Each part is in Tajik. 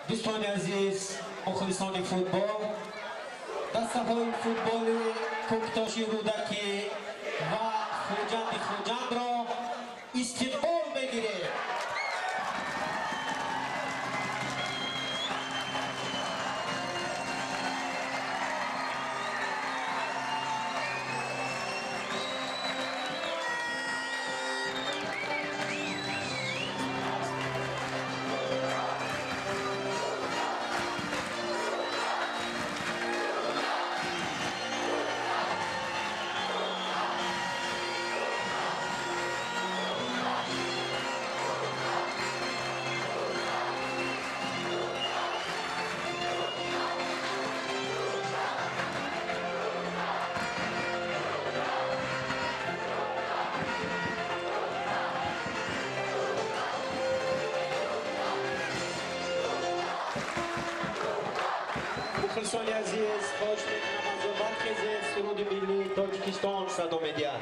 Дӯстони азиз, мухлисони футбол, дастаҳои футболи Кӯктоши Рӯдакӣ ва Хуҷанди Хуҷандро истиқбол мегирем. Мухлисони азиз, хоҳиш мекунам аз бархезед, суруди миллии Тоҷикистон садо медиҳад.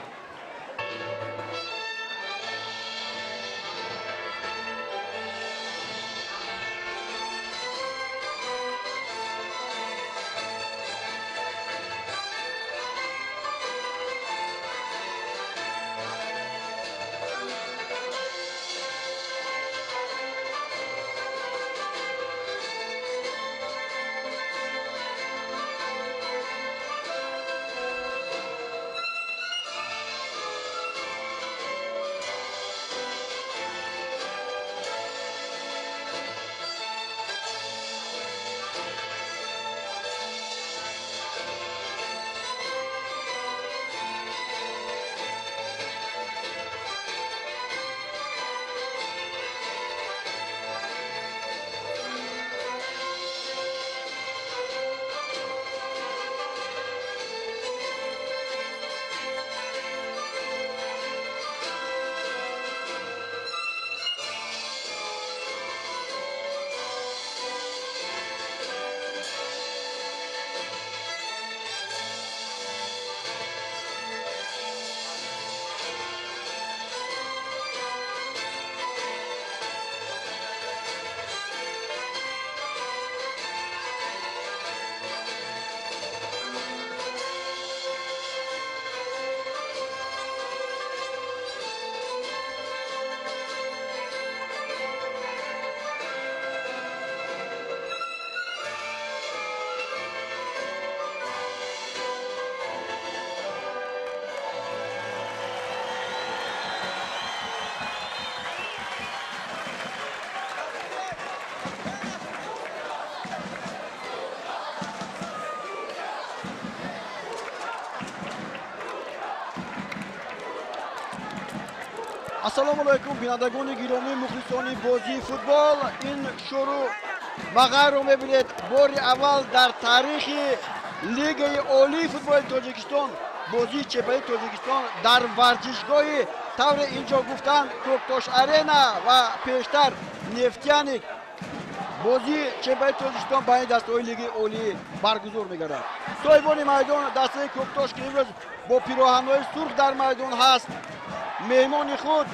Ассалому алайкум, бинандагони гиромӣ, мухлисони бозии футбол. Ин шурӯъ ва ғайрро мебинед. Бори аввал дар таърихи Лигаи олии футболи Тоҷикистон бозии чемпионати Тоҷикистон дар варзишгоҳи тавре инҷо гуфтанд Кӯктош Арена ва пештар Нефтяник бозии чемпионати Тоҷикистон байни дастаҳои Лигаи олӣ баргузор мегардад. Соҳибони майдон дастаи Кӯктош, ки имрӯз бо пироҳанҳои сурх дар майдон ҳаст, меҳмони худ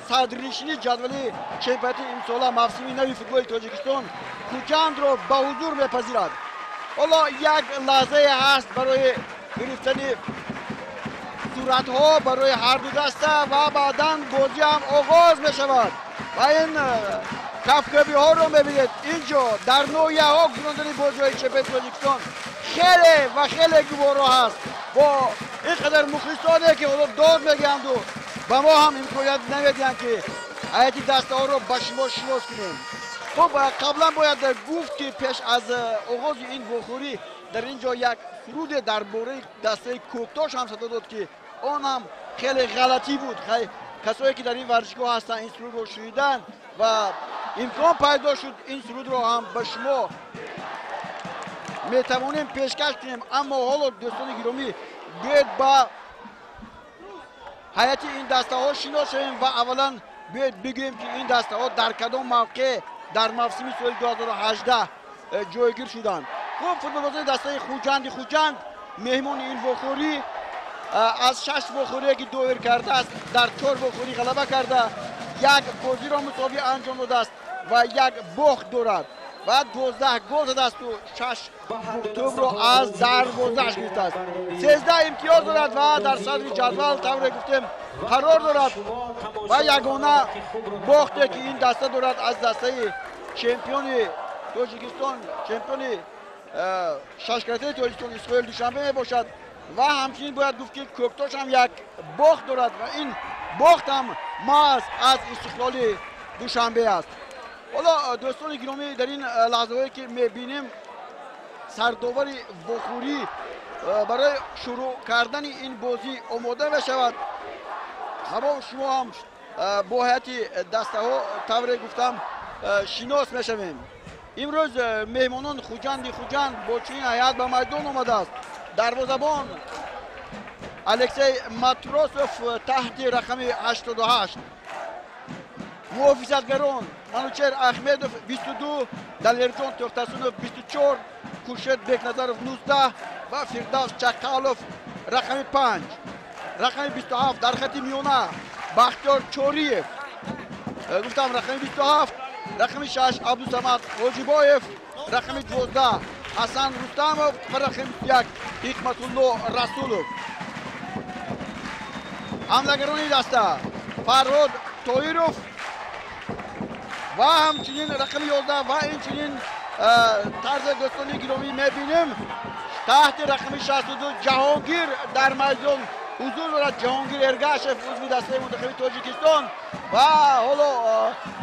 садрнишини ҷадвали чемпионати имсола мавсими нави футболи Тоҷикистон Хуҷандро ба ҳузур мепазирад. Ҳоло як лаҳзае ҳаст барои гирифтани суратҳо барои ҳарду даста ва баъдан бозӣ ҳам оғоз мешавад. Ва ин кафкӯбиҳоро мебинед инҷо дар ноҳияҳо гузарондани бозиҳои чемпионати Тоҷикистон хеле ва хеле гуворо ҳаст. Бо ин қадар мухлисоне ки ҳоло дод мегӯянду ба мо ҳам имконият намедиҳанд, ки ҳайати дастаҳоро ба шумо шинос кунем. Хуб, қаблан бояд гуфт, ки пеш аз оғози ин вохӯрӣ дар ин ҷо як суруде дар бораи дастаи Кӯктош ҳам садо дод, ки он ҳам хеле ғалатӣ буд. Касое ки дар ин варзишгоҳ ҳастанд, ин сурудро шуниданд ва имкон пайдо шуд, ин сурудро ҳам ба шумо метавонем пешкаш кунем. Аммо ҳоло, дӯстони гиромӣ, биёед ба ҳайати ин дастаҳо шинос шавем ва аввалан биёед бигӯем, ки ин дастаҳо дар кадом мавқеъ дар мавсими соли 2018 ҷойгир шуданд. Хуб, футболбозони дастаи Хуҷанди Хуҷанд, меҳмони ин вохӯрӣ, аз шаш вохӯрие ки доир кардааст, дар чор вохӯрӣ ғалаба карда, як бозиро мусовӣ анҷом додааст. ва як бохт дорад ва 12 гол задааст у 6 тӯбро аз дарвозааш гирифтааст. 13 имтиёз дорад ва дар садри ҷадвал, тавре гуфтем, қарор дорад ва ягона бохте, ки ин даста дорад, аз дастаи чемпиони Тоҷикистон, чемпиони шашкаратаи Тоҷикистон Исроил Душанбе мебошад. Ва ҳамчунин бояд гуфт, ки Кӯктош ҳам як бохт дорад ва ин бохт ҳам маҳз аз Истиқлоли Душанбе аст. Ҳоло, дӯстони гиромӣ, дар ин лаҳзаҳое, ки мебинем, сардовари вохӯрӣ барои шурӯъ кардани ин бозӣ омода мешавад. Ҳамо шумо ҳам бо ҳайати дастаҳо, тавре гуфтам, шинос мешавем. Имрӯз меҳмонон Хуҷанди Хуҷанд бо чунин ҳайат ба майдон омадааст. Дарвозабон Алексей Матросов таҳти рақами 88, муҳофизатгарон Манучер Ахмедов 22, Далерҷон Тӯхтасунов 24, Хуршед Бекназаров 19 ва Фирдавс Чақалов рақами 5, рақами 27 дар хати миёна Бахтиёр Чориев, гуфтам, рақами 27, рақами 6 Абдусамад Ҳоҷибоев, рақами 12 Ҳасан Рустамов ва рақами 21 Ҳикматулло Расулов. Ҳамлагарони даста Фарҳод Тоиров ва ҳамчунин рақами 11 ва инчунин, тарзи дӯстони гиромӣ мебинем, таҳти рақами 62 Ҷаҳонгир дар майдон ҳузур дорад. Ҷаҳонгир Эргашев, узви дастаи мунтахаби Тоҷикистон. Ва ҳоло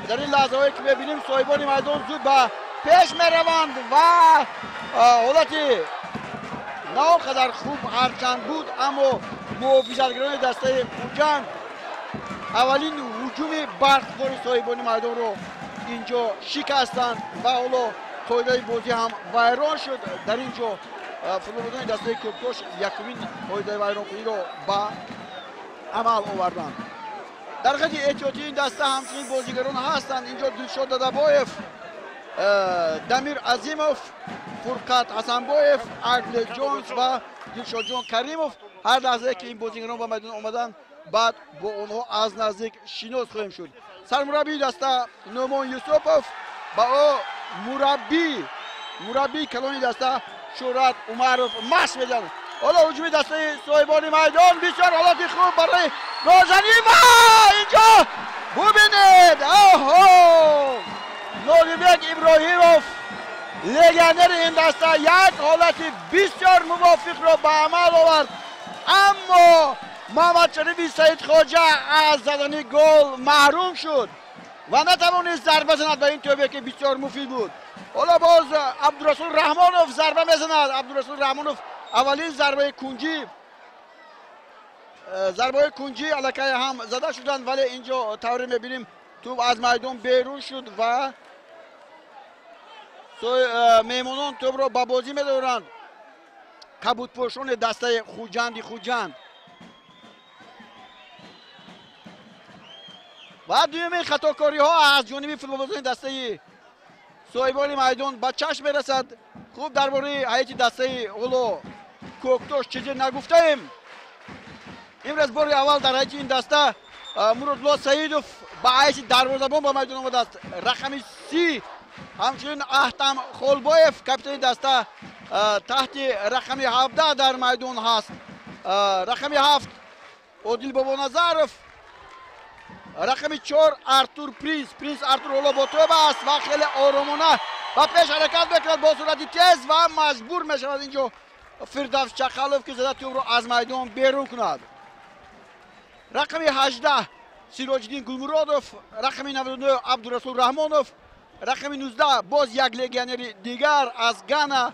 дар ин лаҳзаҳое, ки мебинем, соҳибони майдон зуд ба пеш мераванд ва ҳолати на он қадар хуб ҳарчанд буд, аммо муҳофизатгарони дастаи Хуҷанд аввалин ҳуҷуми барқвори соҳибони майдонро инҷо шикастанд ва ҳоло қоидаи бозӣ ҳам вайрон шуд. Дар ин ҷо футболбозони дастаи Кӯктош якумин қоидаи вайронкуниро ба амал оварданд. Дар хати эҳтиётии ин даста ҳамчунин бозигарон ҳастанд. Инҷо Дилшод Дадабоев, Дамир Азимов, Фурқат Ҳасанбоев, Ардле Ҷонс ва Дилшодҷон Каримов. Ҳар лаҳзае, ки ин бозигарон ба майдон омаданд, баъд бо онҳо аз наздик шинос хоҳем шуд. Сармураббии даста Нӯмон Юсупов, ба ӯ мураббии калони даста Шӯҳрат Умаров машқ медиҳад. Ҳоло ҳуҷуми дастаи соҳибони майдон, бисёр ҳолати хуб барои голзанӣ ва инҷо бубинед, оҳо, Нодирбек Иброҳимов, легионери ин даста, як ҳолати бисёр мувофиқро ба амал овард, аммо Муҳаммадшарифи Саидхоҷа аз задани гол маҳрум шуд ва натавонист зарба занад ба ин тӯбе, ки бисёр муфид буд. Ҳоло боз Абдурасул Раҳмонов зарба мезанад. Абдурасул Раҳмонов аввалин зарбаи кунҷӣ, зарбаҳои кунҷӣ аллакай ҳам зада шуданд, вале инҷо, тавре мебинем, тӯб аз майдон берун шуд ва меҳмонон тӯбро ба бозӣ медоранд, кабудпӯшони дастаи Хуҷанди Хуҷанд. Ва дуюми хатокориҳо аз ҷониби футболбозони дастаи соҳибони майдон ба чашм мерасад. Хуб, дар бораи ҳайати дастаи ҳоло Кӯктош чизе нагуфтаем. Имрӯз бори аввал дар ҳайати ин даста Муродло Саидов ба ҳайси дарвозабон ба майдон омадааст, рақами 30. Ҳамчунин Аҳтам Холбоев, капитани даста, таҳти рақами 17 дар майдон ҳаст. Рақами 7 Одил Бобоназаров, рақами 4 Артур Принс. Принс Артур ҳоло бо тӯб аст ва хеле оромона ба пеш ҳаракат мекунад бо суръати тез ва маҷбур мешавад инҷо Фирдавс Чақалов, ки зада тӯбро аз майдон берун кунад. Рақами 18 Сироҷиддин Гулмуродов, рақами 99 Абдурасул Раҳмонов, рақами 19 боз як легионери дигар аз Гана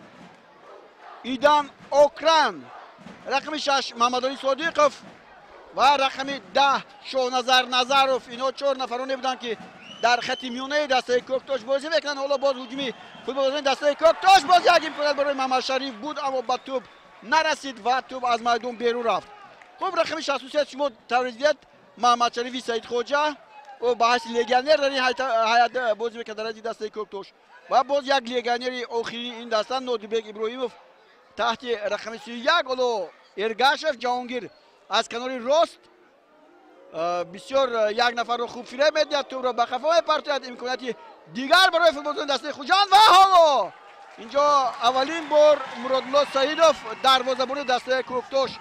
Идан Окран, рақами 6 Мамадалӣ Содиқов ва рақами 10 Шоҳназар Назаров. Инҳо чор нафароне буданд, ки дар хати миёнаи дастаи Кӯктош бозӣ мекунанд. Ҳоло боз ҳуҷуми футболбозони дастаи Кӯктош, боз як имконият барои Мамадшариф буд, аммо ба тӯб нарасид ва тӯб аз майдон берун рафт. Хуб, рақами 63, шумо тавре дидед, Маҳаммадшарифи Саидхоҷа, ӯ ба ҳайси легионер дар ин ҳайат бозӣ мекард, дар ҳайати дастаи Кӯктош. Ва боз як легионери охирини ин даста Нодирбек Иброҳимов таҳти рақами 31. Ҳоло Эргашев Ҷаҳонгир аз канори рост бисёр як нафарро хуб фиреб медиҳад, тӯбро ба қафо мепартояд. Имконияти дигар барои футболбозони дастаи Хуҷанд ва ҳоло инҷо аввалин бор Муродулло Саидов, дарвозабони дастаи Кӯктош,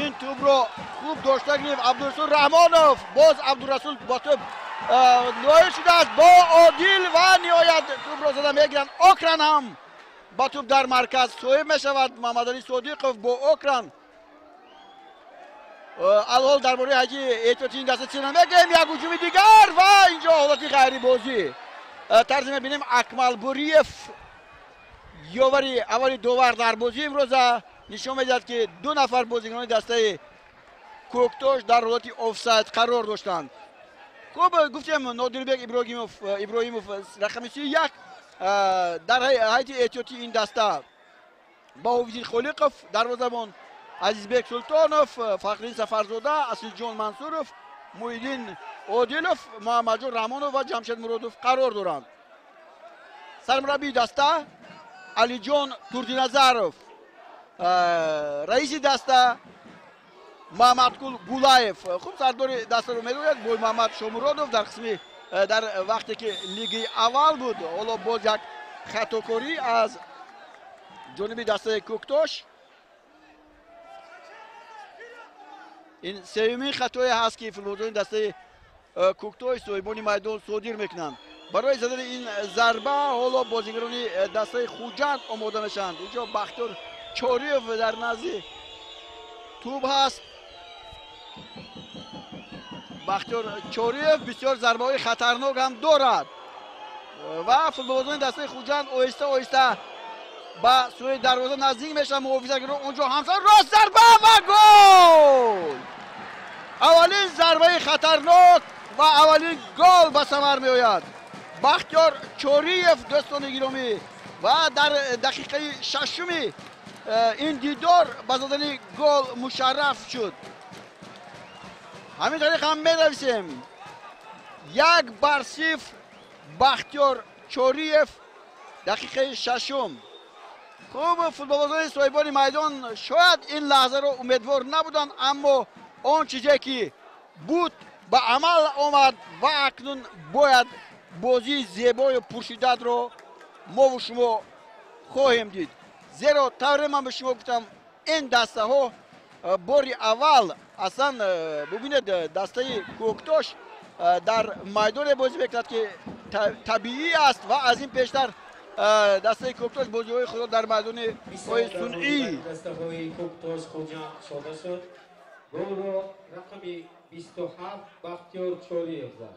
ин тӯбро хуб дошта гирифт. Абдурасул Раҳмонов, боз Абдурасул бо тӯб ноил шудааст бо Одил ва ниҳоят тӯбро зада мегиранд. Окран ҳам ба тӯб дар марказ соҳиб мешавад. Муҳаммадалӣ Содиқов бо Окран. Алҳол дар бораи ҳаҷи эҳтиёти ин даста чӣ намегӯем. Як ҳуҷуми дигар ва инҷо ҳолати ғайрибозӣ тарзе мебинем. Акмал Буриев, ёвари аввали довар дар бозии имрӯза, нишон медиҳад, ки ду нафар бозигарони дастаи Кӯктош дар ҳолати офсайд қарор доштанд. Хуб, гуфтем, Нодирбек Иброҳимов, рақами 31, дар ҳайати эҳтиётии ин даста Баҳовиддин Холиқов дарвозабон, Азизбек Султонов, Фахриддин Сафарзода, Асилҷон Мансуров, Муҳиддин Одилов, Муҳаммадҷон Раҳмонов ва Ҷамшед Муродов қарор доранд. Сармураббии даста Алиҷон Турдиназаров, раиси даста Муҳаммадқул Гулаев. Хуб, сардори дастаро медонед, Боймуҳаммад Шомуродов дар қисми дар вақте ки лигаи аввал буд. Ҳоло боз як хатокорӣ аз ҷониби дастаи Кӯктош. Ин сеюмин хатое ҳаст, ки футболбозони дастаи Кӯктош, соҳибони майдон, содир мекунанд. Барои задани ин зарба ҳоло бозигарони дастаи Хуҷанд омода мешаванд. Инҷо Бахтиёр Чориев дар назди тӯб ҳаст. Бахтиёр Чориев бисёр зарбаҳои хатарнок ҳам дорад ва футболбозони дастаи Хуҷанд оҳиста оҳиста ба сӯи дарвоза наздик мешаванд. Муҳофизатгаро онҷо ҳамсар рост зарба ва гол! Аввалин зарбаи хатарнок ва аввалин гол ба самар меояд. Бахтиёр Чориев, дӯстони гиромӣ, ва дар дақиқаи шашуми ин дидор ба задани гол мушарраф шуд. Ҳамин тариқ ҳам менависем: 1-0, Бахтиёр Чориев, дақиқаи шашум. Хуб, футболбозони соҳибони майдон шояд ин лаҳзаро умедвор набуданд, аммо он чизе ки буд, ба амал омад ва акнун бояд бозии зебою пуршиддатро мову шумо хоҳем дид, зеро тавре ман ба шумо гуфтам, ин дастаҳо бори аввал аслан, бубинед, дастаи Кӯктош дар майдоне бозӣ мекунад, ки табиӣ аст ва аз ин пештар дастаи Кӯктош бозиҳои худро дар майдони ҳои сунъӣ дастаҳои Кӯктош, Хуҷанд шода шуд. Голро рақами 27 Бахтиёр Чориев зад.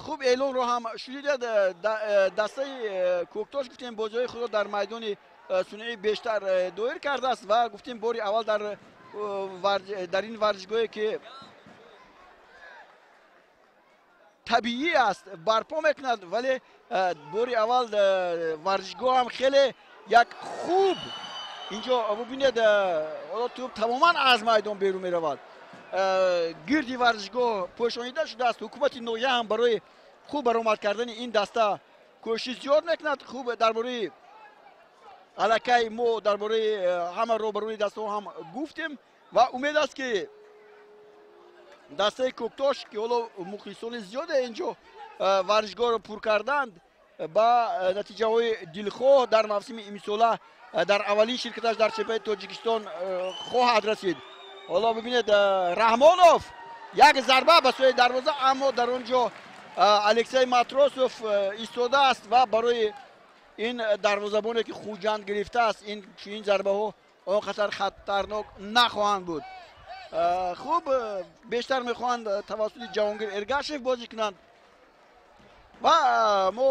Хуб, эълонро ҳам шунидед. Дастаи Кӯктош, гуфтем, бозиҳои худро дар майдони сунъӣ бештар доир кардааст ва гуфтем, бори аввал дар ин варзишгоҳе, ки табиӣ аст, барпо мекунад, вале бори аввал варзишгоҳ ҳам хеле як хуб. Инҷо бубинед, ҳоло тӯб тамоман аз майдон берун меравад. Гирди варзишгоҳ пӯшонида шудааст. Ҳукумати ноҳия ҳам барои хуб баромад кардани ин даста кӯшиш зиёд мекунад. Хуб, дар бораи аллакай мо дар бораи ҳама роҳбарони дастаҳо ҳам гуфтем ва умед аст, ки дастаи Кӯктош, ки ҳоло мухлисони зиёде инҷо варзишгоҳро пур карданд, ба натиҷаҳои дилхоҳ дар мавсими имсола дар аввалин ширкаташ дар чемпионати Тоҷикистон хоҳад расид. Ҳоло бибинед, Раҳмонов, як зарба ба сӯи дарвоза, аммо дар он ҷо Алексей Матросов истодааст ва барои ин дарвозабоне, ки Хуҷанд гирифтааст, ин чунин зарбаҳо он қадар хатарнок нахоҳанд буд. Хуб, бештар мехоҳанд тавассути Ҷаҳонгир Эргашев бозӣ кунанд ва мо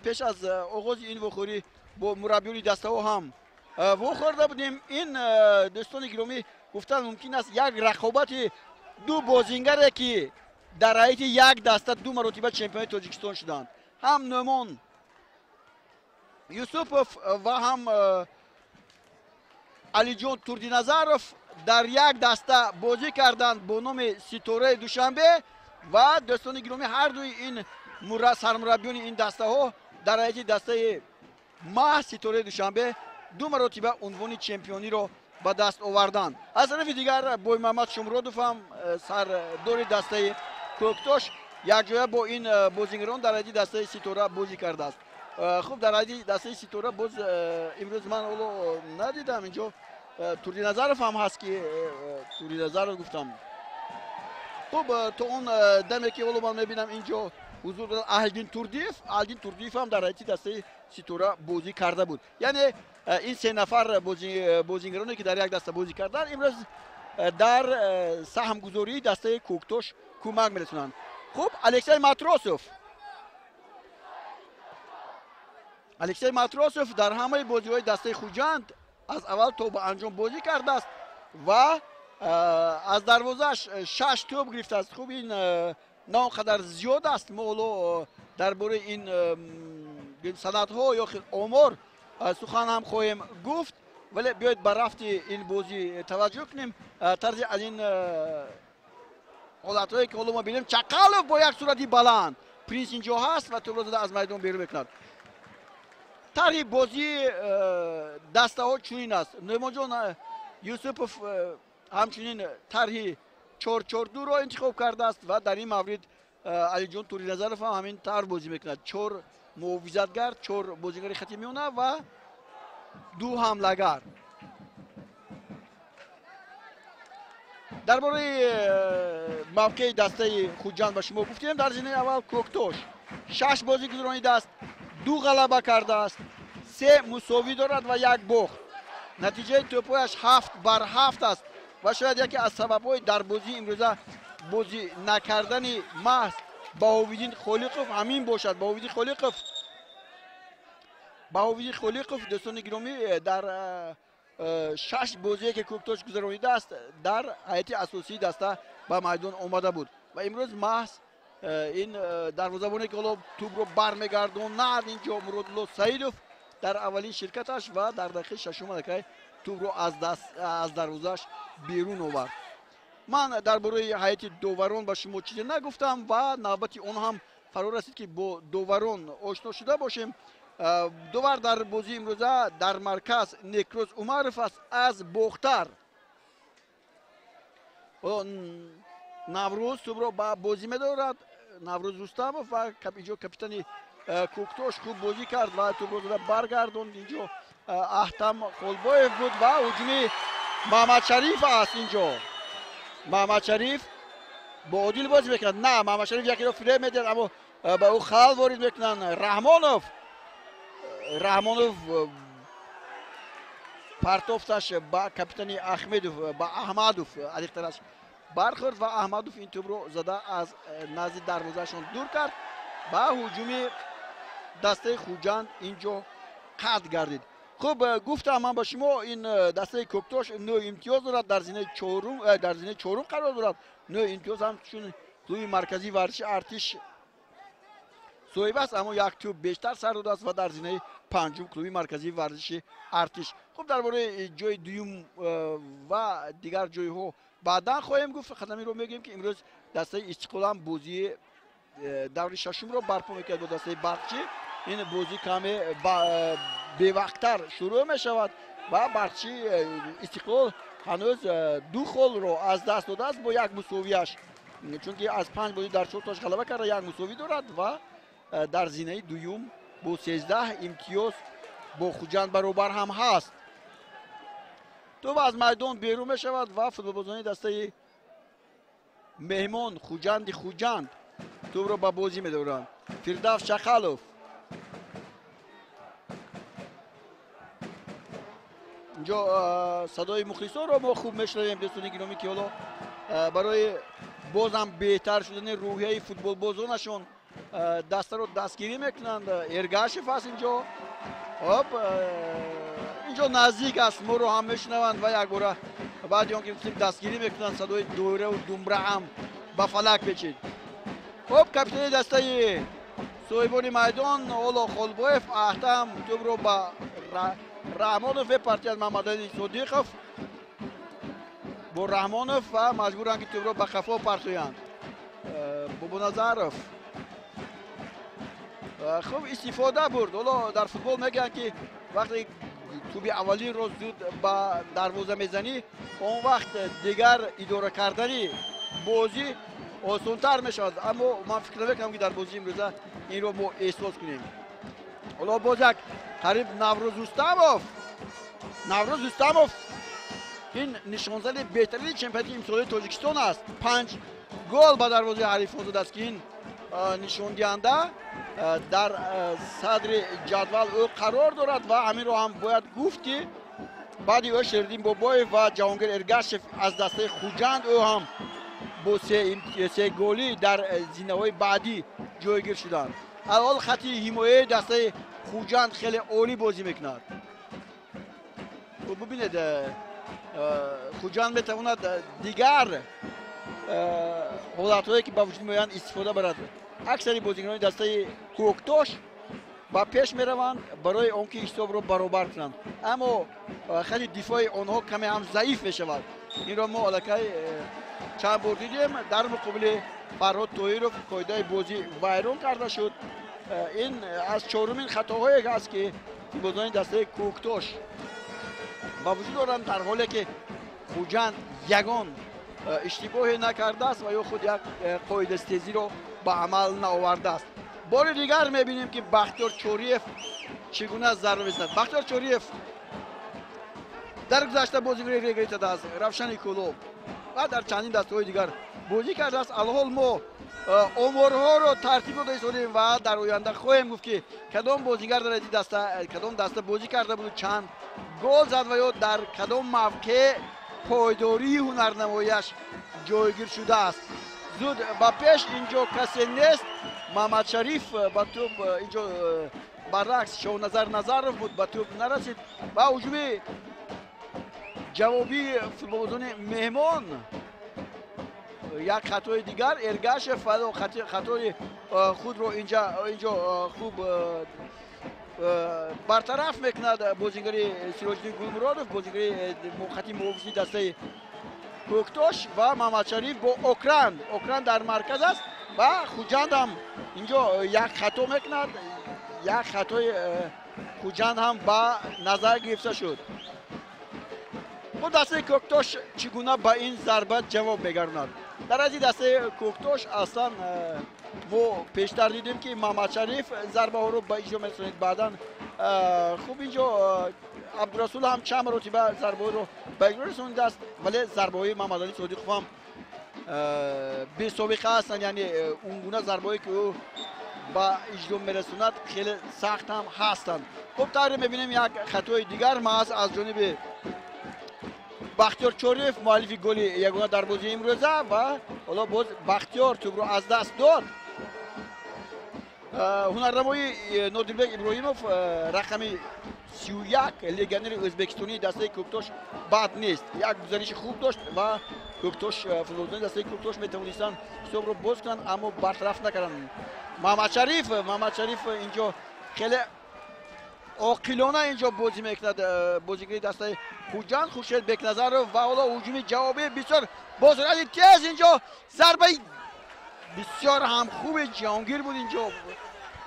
пеш аз оғози ин вохӯрӣ бо мураббиёни дастаҳо ҳам вохӯрда будем. Ин, дӯстони гиромӣ, гуфтан мумкин аст, як рақобати ду бозингаре, ки дар ҳайати як даста ду маротиба чемпиони Тоҷикистон шуданд: ҳам Нӯмон Юсупов ва ҳам Алиҷон Турдиназаров дар як даста бозӣ карданд бо номи Ситораи Душанбе. Ва, дӯстони гиромӣ, ҳар дуи ин сармураббиёни ин дастаҳо дар ҳайати дастаи маҳз Ситораи Душанбе ду маротиба унвони чемпиониро ба даст оварданд. Аз тарафи дигар, Боймуҳаммад Шомуродов ҳам сардори дастаи Кӯктош якҷоя бо ин бозигарон дар ҳайати дастаи Ситора бозӣ кардааст. Хуб, дар ҳайати дастаи Ситора боз имрӯз ман ҳоло надидам, инҷо Турдиназаров ҳам ҳаст, ки Турдиназаров гуфтам. Хуб, то он даме ки ҳоло ман мебинам, инҷо ҳузур дорад Аҳлиддин Турдиев. Аҳлиддин Турдиев ҳам дар ҳайати дастаи Ситора бозӣ карда буд. Яъне ин се нафар бозигароне ки дар як даста бозӣ карданд, имрӯз дар саҳмгузории дастаи Кӯктош кӯмак мерасонанд. Хуб, Алексей Матросов. Алексей Матросов дар ҳамаи бозиҳои дастаи Хуҷанд аз аввал то ба анҷом бозӣ кардааст ва аз дарвозааш 6 тӯб гирифтааст. Хуб, ин на он қадар зиёд аст. Мо ҳоло дар бораи ин санадҳо ё омор сухан ҳам хоҳем гуфт, вале биёед ба рафти ин бозӣ таваҷҷӯҳ кунем. Тарзи аз ин ҳолатҳое ки ҳоло мо бинем, Чақалов бо як сурати баланд, Принс инҷо ҳаст ва тӯбро зада аз майдон берун мекунад. Тарҳи бозии дастаҳо чунин аст. Нӯъмонҷон Юсупов ҳамчунин тарҳи 4-4-2-ро интихоб кардааст ва дар ин маврид Алиҷон Туриназаров ҳам ҳамин тарҳ бозӣ мекунад. 4 муҳофизатгар, 4 бозигари хати миёна ва 2 ҳамлагар. Дар бораи мавқеи дастаи Хуҷанд ба шумо гуфтем. Дар зинаи аввал Кӯктош 6 бозӣ гузаронидааст, 2 ғалаба кардааст, 3 мусовӣ дорад ва 1 бохт. Натиҷаи тӯпҳояш 7-7 аст ва шояд яке аз сабабҳои дар бозии имрӯза бозӣ накардани маҳз Баҳовиддин Холиқов ҳамин бошад. Баҳовиддин Холиқов, дӯстони гиромӣ, дар 6 бозие ки Кӯктош гузаронидааст, дар ҳайати асосии даста ба майдон омада буд ва имрӯз маҳз ин дарвозабоне ки ҳоло тӯбро бармегардонад, инҷо Муродулло Саидов дар аввалин ширкаташ ва дар дақиқаи шашум аллакай тӯбро аз дарвозааш берун овард. Ман дар бораи ҳайати доварон ба шумо чизе нагуфтам ва навбати он ҳам фаро расид, ки бо доварон ошно шуда бошем. Довар дар бозии имрӯза дар марказ Некроз Умаров аст аз Бохтар. Наврӯз тӯбро ба бозӣ медорад. Наврӯз Рустамов ва инҷо капитани Кӯктош хуб бозӣ кард ва тӯбро зада баргардонд. Инҷо Аҳтам Холбоев буд ва ҳуҷуми Маҳмадшариф аст. Инҷо Маҳмадшариф бо Одил бозӣ мекунад. На, Маҳмадшариф якеро фиреб медиҳад, аммо ба ӯ халал ворид мекунанд. Раҳмонов партофташ ба капитани Ахмедов, ба Аҳмадов адиқтараш бархӯрд ва Аҳмадов ин тӯбро зада аз назди дарвозаашон дур кард ва ҳуҷуми дастаи Хуҷанд инҷо қатъ гардид. Хуб, гуфтам ман ба шумо, ин дастаи Кӯктош 9 имтиёз дорад, дар зинаи чорум қарор дорад. 9 имтиёз ҳамчун клуби марказии варзиши Артиш соҳиб аст, аммо як тӯб бештар сар додааст ва дар зинаи панҷум клуби марказии варзиши Артиш. Хуб, дар бораи ҷои дуюм ва дигар ҷойҳо баъдан хоҳем гуфт. Фақат ҳаминро мегӯем, ки имрӯз дастаи Истиқлол ҳам бозии даври шашумро барпо мекард бо дастаи Барқчӣ. Ин бозӣ каме бевақттар шурӯъ мешавад ва Барқчӣ Истиқлол ҳанӯз 2 холро аз даст додааст бо як мусовиаш, чунки аз 5 бозӣ дар 4 тош ғалаба карда, як мусовӣ дорад ва дар зинаи дуюм бо 13 имтиёз бо Хуҷанд баробар ҳам ҳаст. Тӯб аз майдон берун мешавад ва футболбозони дастаи меҳмон Хуҷанди Хуҷанд тӯбро ба бозӣ медоранд. Фирдавс Чақалов инҷо садои мухлисонро мо хуб мешунавем, дӯстони гиромӣ, ки ҳоло барои бозам беҳтар шудани рӯҳияи футболбозонашон дастаро дастгирӣ мекунанд. Эргашев аст инҷо. Ҳоп, инҷо наздик аст, моро ҳам мешунаванд ва якбора баъди он ки гуфтем дастгирӣ мекунанд, садои доираву думбра ҳам ба фалак печид. Хуб, капитани дастаи соҳибони майдон Оло Холбоев Аҳтам тӯбро ба Раҳмонов мепартияд. Маҳмадали Содиқов бо Раҳмонов ва маҷбуранд, ки тӯбро ба қафо партоянд. Бобоназаров хуб истифода бурд. Ҳоло дар футбол мегӯянд, ки вақте тӯби аввалинро зуд ба дарвоза мезанӣ, он вақт дигар идора кардани бозӣ осонтар мешавад, аммо ман фикр намекунам, ки дар бозии имрӯза инро мо эҳсос кунем. Ҳоло боз як қариб Наврӯз Рустамов. Наврӯз Рустамов ин нишонзади беҳтарини чемпионати имсолаи Тоҷикистон аст. 5 гол ба дарвозаи ҳарифон додааст, ки ин нишондиҳанда дар садри ҷадвал ӯ қарор дорад. Ва ҳаминро ҳам бояд гуфт, ки баъди ӯ Шериддин Бобоев ва Ҷаҳонгир Эргашев аз дастаи Хуҷанд, ӯ ҳам бо се голӣ дар зинаҳои баъдӣ ҷойгир шуданд. Алҳол хати ҳимояи дастаи Хуҷанд хеле олӣ бозӣ мекунад. Бубинед, Хуҷанд метавонад дигар ҳолатҳое, ки ба вуҷуд меоянд, истифода барад. Аксари бозигарони дастаи Кӯктош ба пеш мераванд барои он ки ҳисобро баробар кунанд, аммо хати дифои онҳо каме ҳам заиф мешавад. Инро мо аллакай чанд бор дидем. Дар муқобили Фарҳод Тоҳиров қоидаи бозӣ вайрон карда шуд. Ин аз чорумин хатоҳое аст, ки футболбозони дастаи Кӯктош ба вуҷуд оранд, дар ҳоле ки Хуҷанд ягон иштибоҳе накардааст ва ё худ як қоидастезиро ба амал наовардааст. Бори дигар мебинем, ки Бахтиёр Чориев чӣ гуна зарба мезанад. Бахтиёр Чориев дар гузашта бозигари Регар аз Равшани Кӯлоб ва дар чандин дастаҳои дигар бозӣ кардааст. Алҳол мо оморҳоро тартиб дода истодем ва дар оянда хоҳем гуфт, ки кадом бозигар дар даста, кадом даста бозӣ карда буду, чанд гол зад ва ё дар кадом мавқеъ пойдории ҳунарнамояш ҷойгир шудааст. Зуд ба пеш, инҷо касе нест. Маҳмадшариф ба тӯб, инҷо баръакс Шоҳназар Назаров буд, ба тӯб нарасид. Ва ҳуҷуми ҷавобии футболбозони меҳмон, як хатои дигар Эргашев хатои худро инҷо хуб бартараф мекунад. Бозигари Сироҷиддин Гулмуродов, бозигари хати муҳофизи дастаи Кӯктош, ва Маҳмадшариф бо Окран. Окран дар марказ аст ва Хуҷанд ҳам инҷо як хато мекунад. Як хатои Хуҷанд ҳам ба назар гирифта шуд. Хуб, дастаи Кӯктош чӣ гуна ба ин зарба ҷавоб мегардонад? Дар ази дастаи Кӯктош аслан мо пештар дидем, ки Маҳмадшариф зарбаҳоро ба иҷро мерасонид. Баъдан хуб инҷо Абдурасул ҳам чанд маротиба зарбаҳоро ба иҷро расонидааст, вале зарбаҳои Маҳмадалӣ Содиқов ҳам бесобиқа ҳастанд, яъне он гуна зарбаҳое, ки ӯ ба иҷро мерасонад, хеле сахт ҳам ҳастанд. Хуб, тавре мебинем, як хатои дигар маҳз аз ҷониби Бахтиёр Чориев, муаллифи голи ягона дар бозии имрӯза. Ва ҳоло боз Бахтиёр тӯбро аз даст дод. Ҳунарнамои Нодирбек Иброҳимов, рақами 31, легионери ӯзбекистонии дастаи Кӯктош, бад нест. Як гузариши хуб дошт ва Кӯктош, футболбозони дастаи Кӯктош метавонистанд ҳисобро боз кунанд, аммо бартараф накарданд. Маҳмадшариф, Маҳмадшариф инҷо хеле оқилона инҷо бозӣ мекунад, бозигари дастаи Хуҷанд Хуршед Бекназаров. Ва ҳоло ҳуҷуми ҷавобӣ бисёр бо суръати тез, инҷо зарбаи бисёр ҳам хуби Ҷаҳонгир буд. Инҷо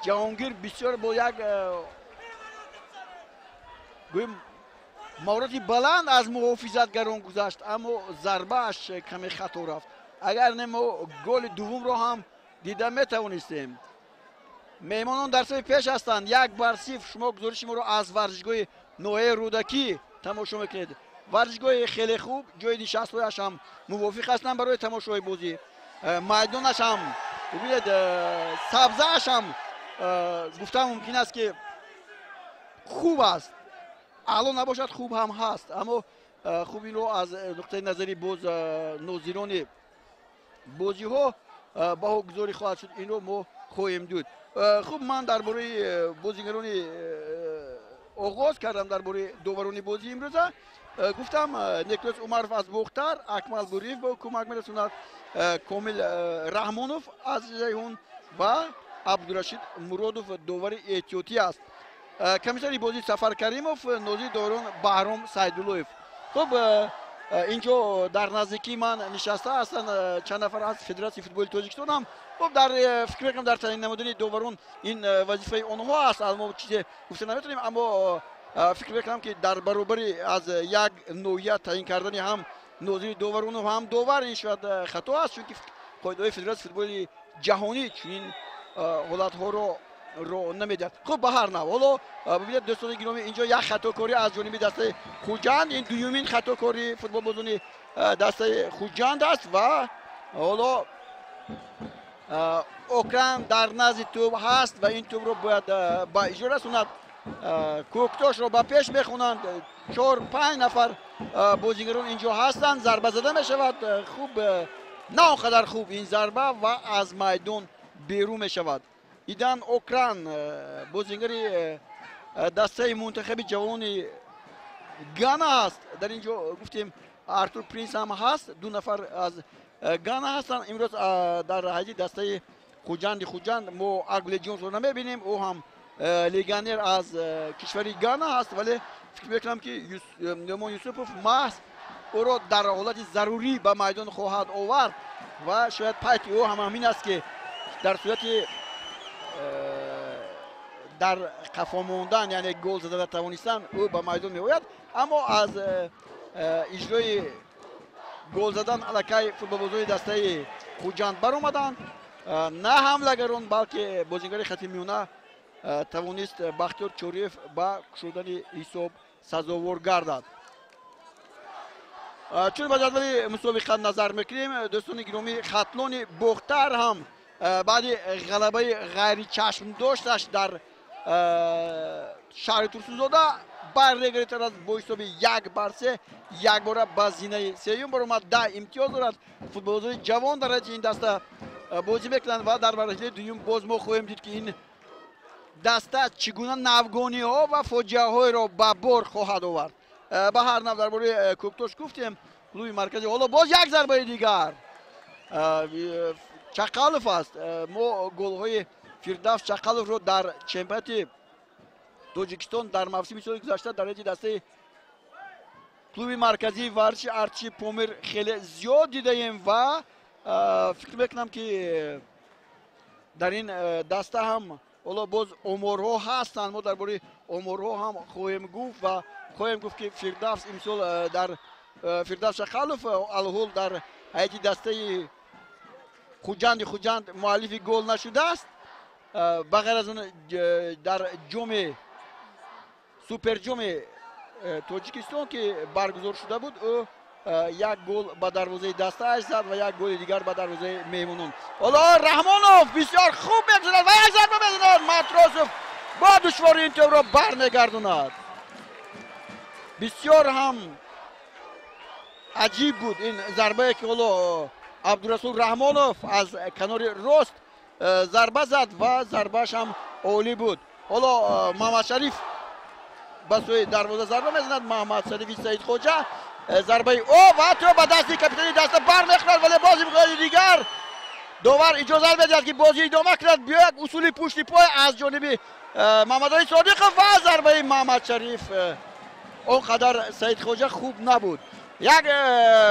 Ҷаҳонгир бисёр бо як гӯем маҳорати баланд аз муҳофизатгарон гузашт, аммо зарбааш каме хато рафт. Агар не, мо голи дуввумро ҳам дида метавонистем. Меҳмонон дар сафи пеш ҳастанд, 1-0. Шумо гузориши моро аз варзишгоҳи ноҳияи Рӯдакӣ тамошо мекунед. Варзишгоҳи хеле хуб, ҷои нишастҳояш ҳам мувофиқ ҳастанд барои тамошои бозӣ. Майдонаш ҳам, бубинед, сабзааш ҳам, гуфтан мумкин аст, ки хуб аст. Аъло набошад, хуб ҳам ҳаст, аммо хуб, инро аз нуқтаи назари боз нозирони бозиҳо баҳогузорӣ хоҳад шуд, инро мо хоҳем дид. Хуб, ман дар бораи бозигарони оғоз кардам, дар бораи доварони бозии имрӯза гуфтам. Некрӯз Умаров аз Бохтар, Акмал Буриев бо кӯмак мерасонад, Комил Раҳмонов аз Ҷайҳун ва Абдурашид Муродов довари эҳтиётӣ аст. Комиссари бозӣ Сафар Каримов, нозири доварон Баҳром Сайдуллоев. Хуб, инҷо дар наздикии ман нишаста ҳастанд чанд нафар аз Федератсияи футболи Тоҷикистон ҳам. Хуб, дар фикр мекунам, дар таъин намудани доварон ин вазифаи онҳо аст, мо чизе гуфта наметавонем, аммо фикр мекунам, ки дар баробари аз як ноҳия таъин кардани ҳам нозири доварону ҳам довар, ин шояд хато аст, чунки Қоидаҳои федератсияи футболи ҷаҳонӣ чунин ҳолатҳоро ро намедиҳад. Хуб, ба ҳар нав ҳоло бибинед, дӯстони гиромӣ, инҷо як хатокорӣ аз ҷониби дастаи Хуҷанд. Ин дуюмин хатокории футболбозони дастаи Хуҷанд аст ва ҳоло Окран дар назди тӯб ҳаст ва ин тӯбро бояд ба иҷро расонад. Кӯктошро ба пеш мехонанд. 4-5 нафар бозигарон инҷо ҳастанд. Зарба зада мешавад. Хуб, на он қадар хуб ин зарба ва аз майдон берун мешавад. Идан Окран, бозигари дастаи мунтахаби ҷавони Гана аст. Дар ин ҷо гуфтем, Артур Принс ҳам ҳаст. Ду нафар аз Гана ҳастанд. Имрӯз дар ҳайати дастаи Хуҷанди Хуҷанд мо Агле Ҷонсро намебинем. Ӯ ҳам легионер аз кишвари Гана ҳаст, вале фикр мекунам, ки Нӯъмон Юсупов маҳз ӯро дар ҳолати зарурӣ ба майдон хоҳад овард ва шояд пайти ӯ ҳам ҳамин аст, ки дар сурати дар қафо мондан, яъне гол зада натавонистан, ӯ ба майдон меояд. Аммо аз иҷрои гол задан аллакай футболбозони дастаи Хуҷанд баромаданд. На ҳамлагарон, балки бозингари хати миёна тавонист Бахтиёр Чориев ба кушодани ҳисоб сазовор гардад. Чун ба ҷадвали мусобиқа назар мекунем, дӯстони гиромӣ, Хатлони Бохтар ҳам баъди ғалабаи ғайричашмдошташ дар шаҳри Турсунзода бар Регар бо ҳисоби 1-3 якбора ба зинаи сеюм баромад, 10 имтиёз дорад. Футболбозони ҷавон дар ҳайати ин даста бозӣ мекунанд ва дар марҳилаи дуюм боз мо хоҳем дид, ки ин даста чӣ гуна навгониҳо ва фоҷиаҳоеро ба бор хоҳад овард. Ба ҳар нав, дар бораи Кӯктош гуфтем, клуби марказӣ. Ҳоло боз як зарбаи дигар, Чақалов аст. Мо голҳои Фирдавс Чақаловро дар чемпионати Тоҷикистон дар мавсими соли гузашта дар ҳайати дастаи клуби марказии варзиши Артиши Помир хеле зиёд дидаем ва фикр мекунам, ки дар ин даста ҳам ҳоло боз оморҳо ҳастанд. Мо дар бораи оморҳо ҳам хоҳем гуфт ва хоҳем гуфт, ки Фирдавс имсол дар Фирдавс Чақалов алҳол дар ҳайати дастаи Хуҷанди Хуҷанд муаллифи гол нашудааст. Ба ғайр аз он, дар ҷоми суперҷоми Тоҷикистон, ки баргузор шуда буд, ӯ як гол ба дарвозаи дастааш зад ва як голи дигар ба дарвозаи меҳмонон. Ҳоло Раҳмонов бисёр хуб мегузарад ва як зарба мезанад. Матросов бо душворӣ ин тӯбро бармегардонад. Бисёр ҳам аҷиб буд ин зарбае, ки ҳоло Абдурасул Раҳмонов аз канори рост зарба зад ва зарбааш ҳам олӣ буд. Ҳоло Маҳмадшариф ба сӯи дарвоза зарба мезанад. Маҳмадшарифи Саидхоҷа, зарбаи ӯ ва тӯб ба дасти капитани даста бармехӯрад, вале боз имкони дигар, довар иҷозат медиҳад, ки бозӣ идома кунад. Биё, як усули пушти пой аз ҷониби Маҳмадалӣ Содиқов ва зарбаи Маҳмадшариф он қадар, Саидхоҷа, хуб набуд. Як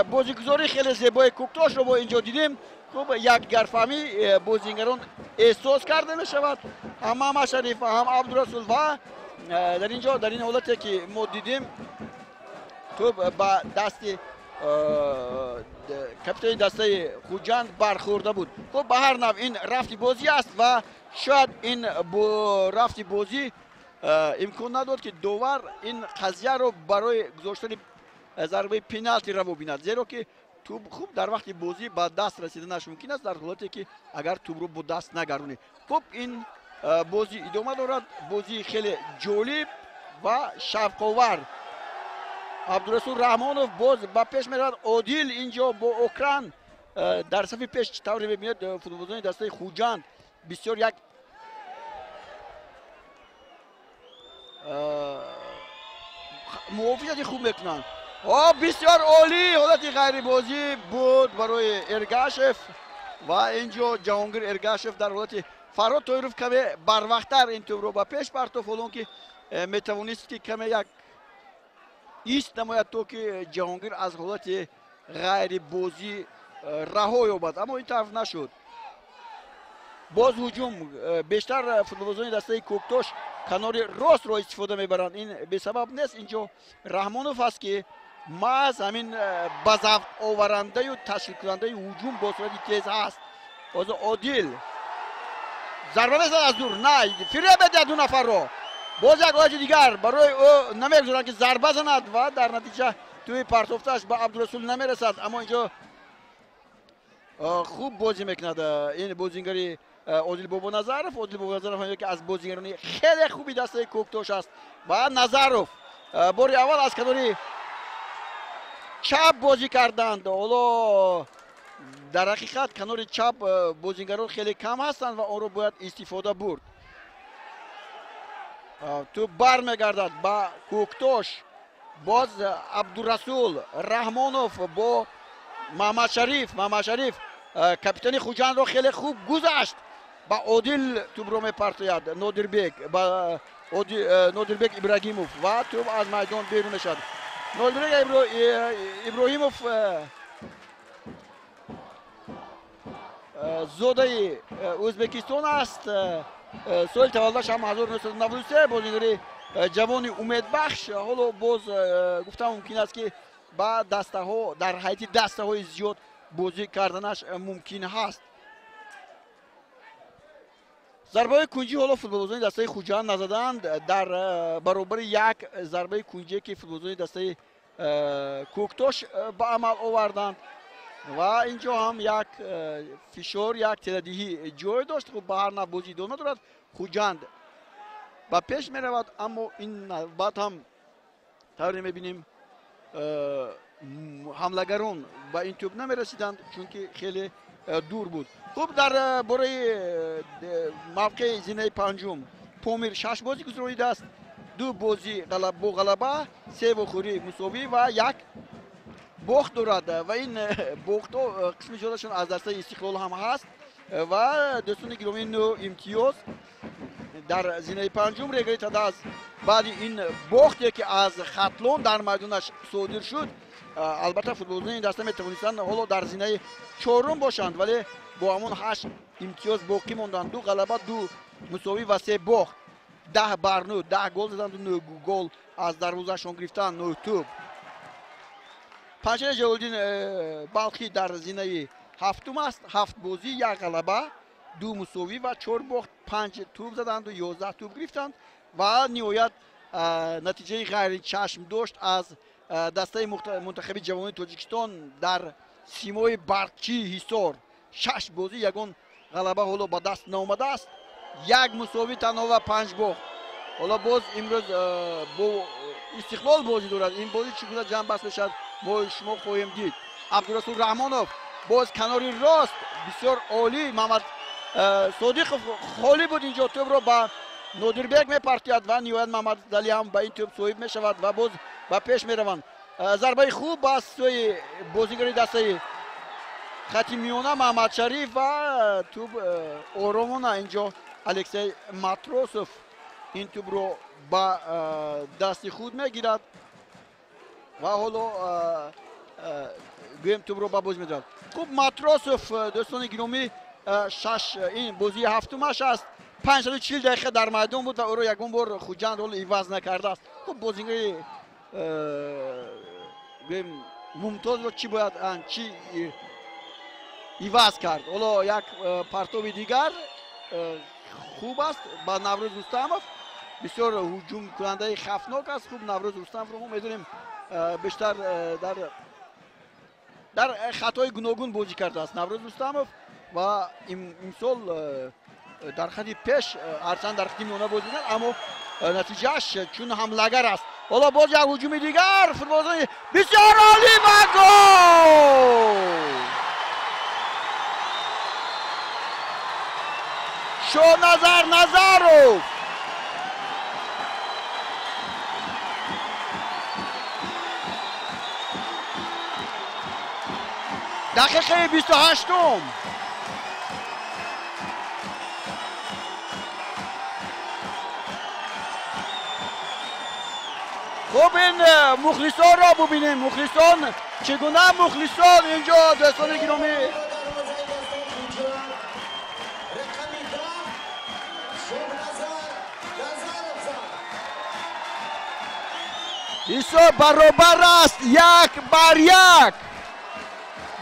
бозигузории хеле зебои Кӯктошро мо инҷо дидем. Хуб, як гарфаҳмӣ бозингарон эҳсос карда мешавад, ҳам Маҳмадшариф, ҳам Абдурасул, ва дар ин ҷо, дар ин ҳолате, ки мо дидем, тӯб ба дасти капитани дастаи Хуҷанд бархӯрда буд. Хуб, ба ҳар нав, ин рафти бозӣ аст ва шояд ин рафти бозӣ имкон надод, ки довар ин қазияро барои гузоштани зарбаи пеналти раво бинад, зеро ки тӯб хуб дар вақти бозӣ ба даст расиданаш мумкин аст, дар ҳолате ки агар тӯбро бо даст нагардонӣ. Хуб, ин бозӣ идома дорад, бозии хеле ҷолиб ва шавқовар. Абдурасул Раҳмонов боз ба пеш меравад. Одил инҷо бо Окран дар сафи пеш. Тавре мебинед, футболбозони дастаи Хуҷанд бисёр як муофиқати хуб мекунанд. О, бисёр олӣ, ҳолати ғайрибозӣ буд барои Эргашев ва инҷо Ҷаҳонгир Эргашев дар ҳолати Фарҳод Тоиров каме барвақттар ин тӯбро ба пеш партофт, ҳолон ки метавонист, ки каме як ист намояд, то ки Ҷаҳонгир аз ҳолати ғайрибозӣ раҳо ёбад, аммо ин тараф нашуд. Боз ҳуҷум. Бештар футболбозони дастаи Кӯктош канори ростро истифода мебаранд, ин бесабаб нест. Инҷо Раҳмонов аст, ки маҳз ҳамин ба завқоварандаю ташкилкунандаи ҳуҷум бо суръати тез ҳаст. Боз Одил зарба мезанад аз дур, на, фиреб медиҳад ду нафарро. Боз як ҳолати дигар барои ӯ намегузоранд, ки зарба занад ва дар натиҷа тӯи партофтааш ба Абдурасул намерасад. Аммо инҷо хуб бозӣ мекунад ин бозингари Одил Бобоназаров. Одил Бобоназаров яке аз бозингарони хеле хуби дастаи Кӯктош аст ва Назаров бори аввал аз канори чап бозӣ карданд. Ҳоло дар ҳақиқат канори чап бозингарон хеле кам ҳастанд ва онро бояд истифода бурд. Тӯб бармегардад ба Кӯктош. Боз Абдурасул Раҳмонов бо Маҳмадшариф. Маҳмадшариф капитани Хуҷандро хеле хуб гузашт, ба Одил тӯбро мепартояд. Нодирбек ба Нодирбек Ибрагимов ва тӯб аз майдон берун мешавад. Нодирбек Иброҳимов зодаи Ӯзбекистон аст. Соли таваллудаш ҳам 1993, бозингари ҷавони умедбахш. Ҳоло боз гуфтан мумкин аст, ки ба дастаҳо дар ҳайати дастаҳои зиёд бозӣ карданаш мумкин ҳаст. Зарбаҳои кунҷӣ ҳоло футболбозони дастаи Хуҷанд назаданд. Дар баробари як зарбаи кунҷие, ки футболбозони дастаи Кӯктош ба амал оварданд ва инҷо ҳам як фишор, як теладиҳӣ ҷой дошт. Хуб, ба ҳар нав бозӣ идома дорад. Хуҷанд ба пеш меравад, аммо ин навбат ҳам тавре мебинем, ҳамлагарон ба ин тӯб намерасиданд, чунки хеле дур буд. Хуб, дар бораи мавқеи зинаи панҷум Помир шаш бозӣ гузаронидааст. Ду бозӣ бо ғалаба, се вохӯрӣ мусовӣ ва як бохт дорад ва ин бохтҳо қисми зиёдашон аз дастаи Истиқлол ҳам ҳаст. Ва дӯстони гиромӣ, нӯ имтиёз дар зинаи панҷум. Регари Тадаз баъди ин бохте, ки аз Хатлон дар майдонаш содир шуд, албатта футболбозони ин даста метавонистанд ҳоло дар зинаи чорум бошанд, вале бо ҳамон ҳашт имтиёз боқӣ монданд. Ду ғалаба, ду мусовӣ ва се бохт. 10 бар 9, 10 гол заданду нӯ гол аз дарвозаашон гирифтанд, нӯ тӯб. Панҷшери Ҷалолиддин Балхӣ дар зинаи ҳафтум аст. Ҳафт бозӣ, як ғалаба, ду мусовӣ ва чор бохт. Панҷ тӯб заданду 11 тӯб гирифтанд ва ниҳоят натиҷаи ғайричашм дошт аз дастаи мунтахаби ҷавонони Тоҷикистон дар симои Барқчии Ҳисор. Шаш бозӣ, ягон ғалаба ҳоло ба даст наомадааст, як мусовӣ танҳо ва панҷ бохт. Ҳоло боз имрӯз бо Истиқлол бозӣ дорад. Ин бозӣ чӣ гуна ҷамъбаст мешавад, мо шумо хоҳем дид. Абдурасул Раҳмонов боз канори рост, бисёр олӣ. Маҳмад Содиқов холӣ буд инҷо, тӯбро ба Нодирбек мепартояд ва ниҳоят Маҳмадалӣ ҳам ба ин тӯб соҳиб мешавад ва боз ба пеш мераванд. Зарбаи хуб ба сӯи бозигари дастаи хати миёна Маҳмадшариф ва тӯб оромона инҷо Алексей Матросов ин тӯбро ба дасти худ мегирад ва ҳоло гӯем тӯбро ба бозӣ медорад. Хуб, Матросов, дӯстони гиромӣ, шаш, ин бозии ҳафтумаш аст. 540 дақиқа дар майдон буд ва ӯро ягон бор Хуҷанд ҳоло иваз накардааст. Хуб, бозингари гӯем мумтозро чӣ бояд чӣ иваз кард? Ҳоло як партоби дигар хуб аст ба Наврӯз Рустамов, бисёр ҳуҷумкунандаи хафнок аст. Хуб, Наврӯз Рустамовро мо медонем, бештар дар хатҳои гуногун бозӣ кардааст Наврӯз Рустамов ва имсол дар хати пеш, ҳарчанд дар хати миёна бозӣ мекунад, аммо натиҷааш чун ҳамлагар аст. Ҳоло боз як ҳуҷуми дигар, футболбозони бисёр олӣ ва гол! Шоназар Назаров. Дақиқаи 28-ум. Хуб, ин мухлисонро бубинем. Мухлисон, чӣ гуна мухлисон инҷо, дӯстони гиромӣ. Рақами 10 Шоҳназар Назаров зад. Ҳисоб баробар аст, 1 бар 1,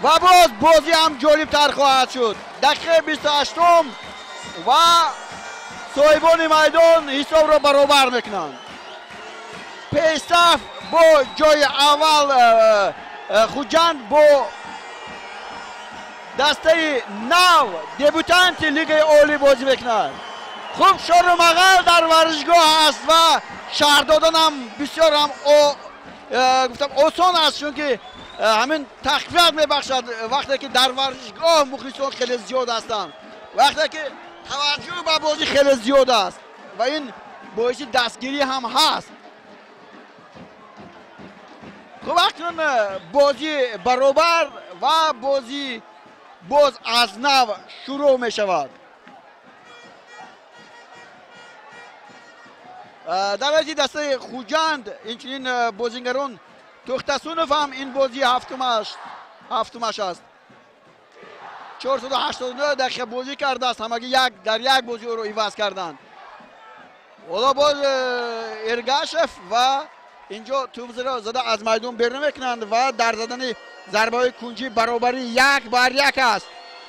ва боз бозӣ ҳам ҷолибтар хоҳад шуд. Дақиқаи 28 ва соҳибони майдон ҳисобро баробар мекунанд. Пешсаф бо ҷои аввал Хуҷанд бо дастаи нав дебютанти Лигаи Олӣ бозӣ мекунад. Хуб, шору мағал дар варзишгоҳ аст ва шаҳр доданам бисёр ҳам гуфтам осон аст, чунки ҳамин тақвият мебахшад вақте ки дар варзишгоҳ мухлисон хеле зиёд ҳастанд, вақте ки таваҷҷӯҳ ба бозӣ хеле зиёд аст ва ин боиси дастгирӣ ҳам ҳаст. Хуб, акнун бозӣ баробар ва бозӣ боз аз нав шурӯъ мешавад. Дар ҳайати дастаи Хуҷанд инчунин бозингарон Тӯхтасунов ҳам ин бозӣ ҳафтумаш аст. 489 дақиқа бозӣ кардааст, ҳамагӣ як дар як бозӣ ӯро иваз карданд. Ҳоло боз Эргашев ва инҷо тӯбзаро зада аз майдон берун мекунанд ва дар задани зарбаҳои кунҷӣ баробарӣ 1-1 аст.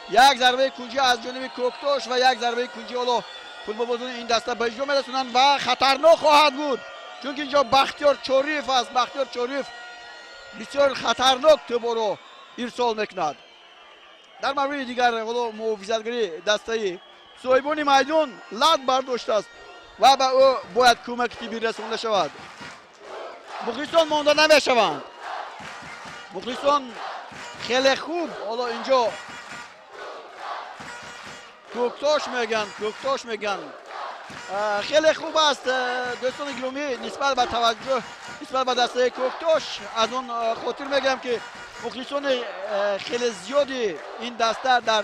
Як зарбаи кунҷӣ аз ҷониби Кӯктош ва як зарбаи кунҷӣ ҳоло футболбозони ин даста ба иҷро мерасонанд ва хатарнок хоҳад буд, чунки инҷо Бахтиёр Чориев аст. Бахтиёр Чориев бисёр хатарнок тӯборо ирсол мекунад. Дар мавриди дигар ҳоло муҳофизатгари дастаи соҳибони майдон лат бардоштааст ва ба ӯ бояд кӯмаки тиббӣ расонда шавад. Мухлисон монда намешаванд. Мухлисон хеле хуб ҳоло инҷо Кӯктош мегӯянд, Кӯктош мегӯянд. Хеле хуб аст, дӯстони гиромӣ, нисбат ба таваҷҷӯҳ нисбат ба дастаи Кӯктош аз он хотир мегӯям, ки мухлисони хеле зиёди ин даста дар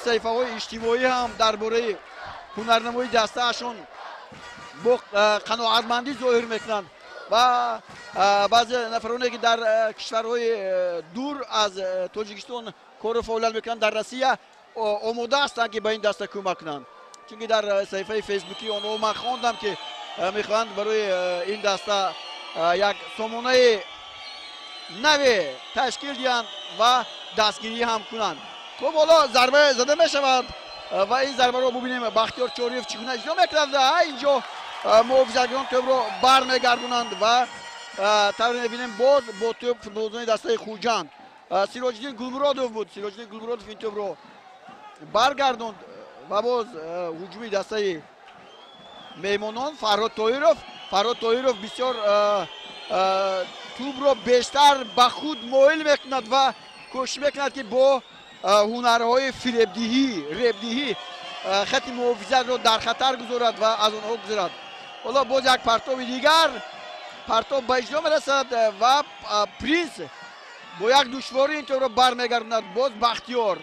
саҳифаҳои иҷтимоӣ ҳам дар бораи ҳунарнамоии дастаашон бо қаноатмандӣ зоҳир мекунанд ва баъзе нафароне ки дар кишварҳои дур аз Тоҷикистон кору фаъолият мекунанд, дар Россия омода ҳастанд, ки ба ин даста кӯмак кунанд, чунки дар саҳифаи фейсбукии онҳо ман хондам, ки мехоҳанд барои ин даста як сомонаи наве ташкил диҳанд ва дастгирӣ ҳам кунанд. Хуб, ҳоло зарба зада мешавад ва ин зарбаро бубинем Бахтиёр Чориев чӣ гуна иҷро мекунад. Инҷо муҳофизатгарон тӯбро бармегардонанд ва тавре мебинем боз бо тӯб футболбозони дастаи Хуҷанд. Сироҷиддин Гулмуродов буд. Сироҷиддин Гулмуродов ин тӯбро баргардонд ва боз ҳуҷуми дастаи меҳмонон Фарҳод Тоҳиров. Фарҳод Тоҳиров бисёр тӯбро бештар ба худ моил мекунад ва кӯшиш мекунад, ки бо ҳунарҳои фиребдиҳӣ, ребдиҳӣ хати муҳофизатро дар хатар гузорад ва аз онҳо гузарад. Ҳоло боз як партоби дигар, партоб ба иҷро мерасад ва Принс бо як душворӣ ин тӯбро бармегардонад. Боз Бахтиёр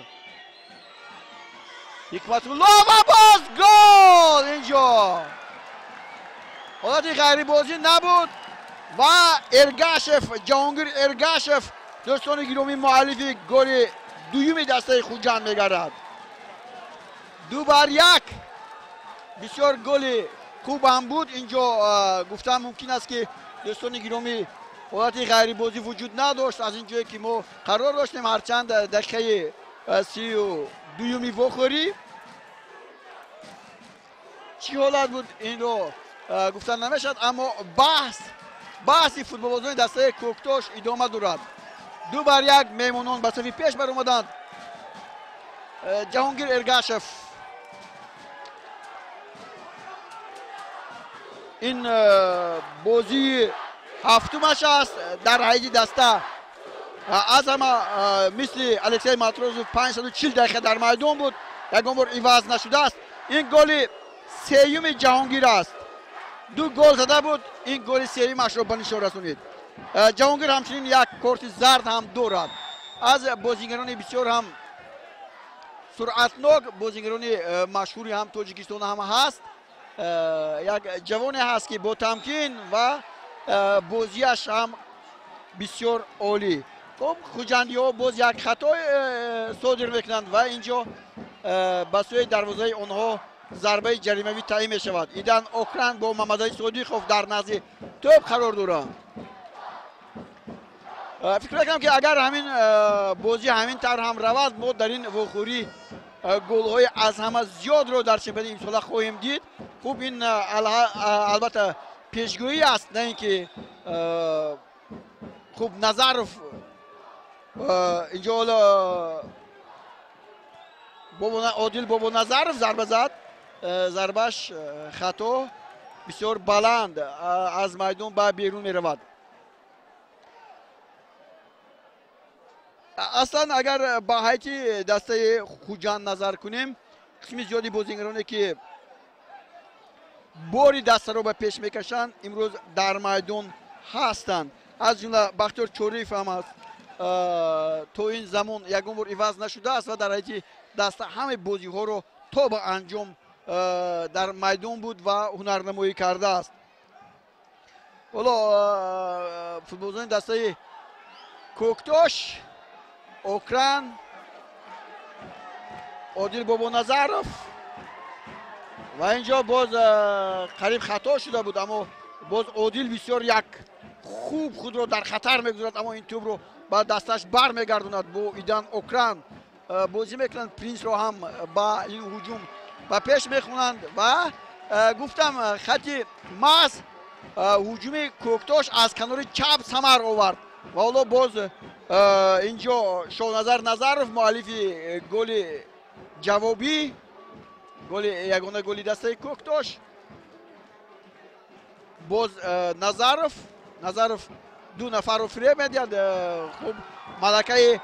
Ҳикматулло ва боз гол! Инҷо ҳолати ғайрибозӣ набуд ва Эргашев, Ҷаҳонгир Эргашев, дӯстони гиромӣ, муаллифи голи дуюми дастаи Хуҷанд мегардад. 2-1. Бисёр голи хуб ҳам буд. Инҷо гуфтан мумкин аст, ки дӯстони гиромӣ, ҳолати ғайрибозӣ вуҷуд надошт аз ин ҷое ки мо қарор доштем, ҳарчанд дақиқаи 32-юми вохӯрӣ чӣ ҳолат буд инро гуфтан намешавад, аммо баҳси футболбозони дастаи Кӯктош идома дорад. 2-1 меҳмонон ба сафи пеш баромаданд. Ҷаҳонгир Эргашев ин бозии ҳафтумаш аст дар ҳайати даста. Аз ҳама мисли Алексей Матрозов 540 дақиқа дар майдон буд, ягон бор иваз нашудааст. Ин голи сеюми Ҷаҳонгир аст. 2 гол зада буд, ин голи сеюмашро ба нишон расонид. Ҷаҳонгир ҳамчунин як корти зард ҳам дорад. Аз бозингарони бисёр ҳам суръатнок, бозингарони машҳури ҳам Тоҷикистон ҳам ҳаст. Як ҷавоне ҳаст, ки бо тамкин ва бозиаш ҳам бисёр олӣ. Хуб, хуҷандиҳо боз як хатой содир мекунанд ва инҷо ба сӯи дарвозаи онҳо зарбаи ҷаримавӣ таъин мешавад. Идан Окран бо Мамадали Содиқов дар назди тӯб қарор доранд. Фикр мекунам, ки агар ҳамин бозӣ ҳамин тавр ҳам равад, мо дар ин вохӯрӣ Голҳои аз ҳама зиёдро дар чемпионати имсола хоҳем дид. Хуб, ин албатта пешгӯӣ аст, на ин ки хуб Назаров инҷо ҳоло Одил Бобоназаров зарба зад, зарбаш хато, бисёр баланд аз майдон ба берун меравад. Аслан агар ба ҳайати дастаи Хуҷанд назар кунем, қисми зиёди бозигароне ки бори дастаро ба пеш мекашанд, имрӯз дар майдон ҳастанд. Аз ҷумла Бахтиёр Чориев ҳам аст, то ин замон ягон бор иваз нашудааст ва дар ҳайати даста ҳамаи бозиҳоро то ба анҷом дар майдон буд ва ҳунарнамоӣ кардааст. Ҳоло футболбозони дастаи Кӯктош, Окран, Одил Бобоназаров ва инҷо боз қариб хато шуда буд, аммо боз Одил бисёр як хуб худро дар хатар мегузорад, аммо ин тӯбро ба дасташ бармегардонад. Бо Идан Окран бозӣ мекунанд, Принсро ҳам ба ин ҳуҷум ба пеш мехонанд ва гуфтам хати маҳз ҳуҷуми Кӯктош аз канори чап самар овард ва ҳоло боз инҷо Шоҳназар Назаров, муаллифи голи ҷавобӣ, голи ягона голи дастаи Кӯктош. Боз Назаров ду нафарро фиреб медиҳад. Хуб, малакаи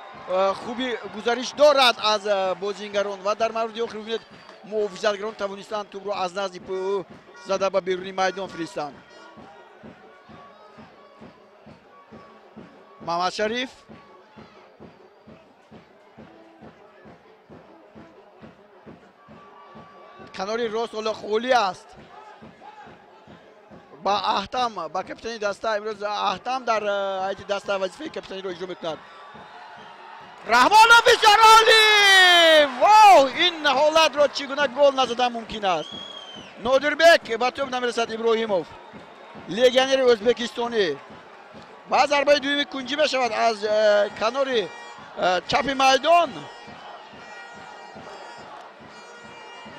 хуби гузариш дорад аз бозингарон ва дар мавриди охир бибинед, муҳофизатгарон тавонистанд тӯбро аз назди пои ӯ зада ба беруни майдон фиристанд. Мамадшариф канори рост ҳоло холӣ аст. Ба Аҳтам, ба капитани даста, имрӯз Аҳтам дар ҳайати даста вазифаи капитаниро иҷро мекунад. Раҳмонов бисёр олӣ! Вау! Ин ҳолатро чӣ гуна гол назадан мумкин аст? Нодирбек ба тӯб намерасад. Иброҳимов, легионери ӯзбекистонӣ, ва зарбаи дуюми кунҷӣ мешавад аз канори чапи майдон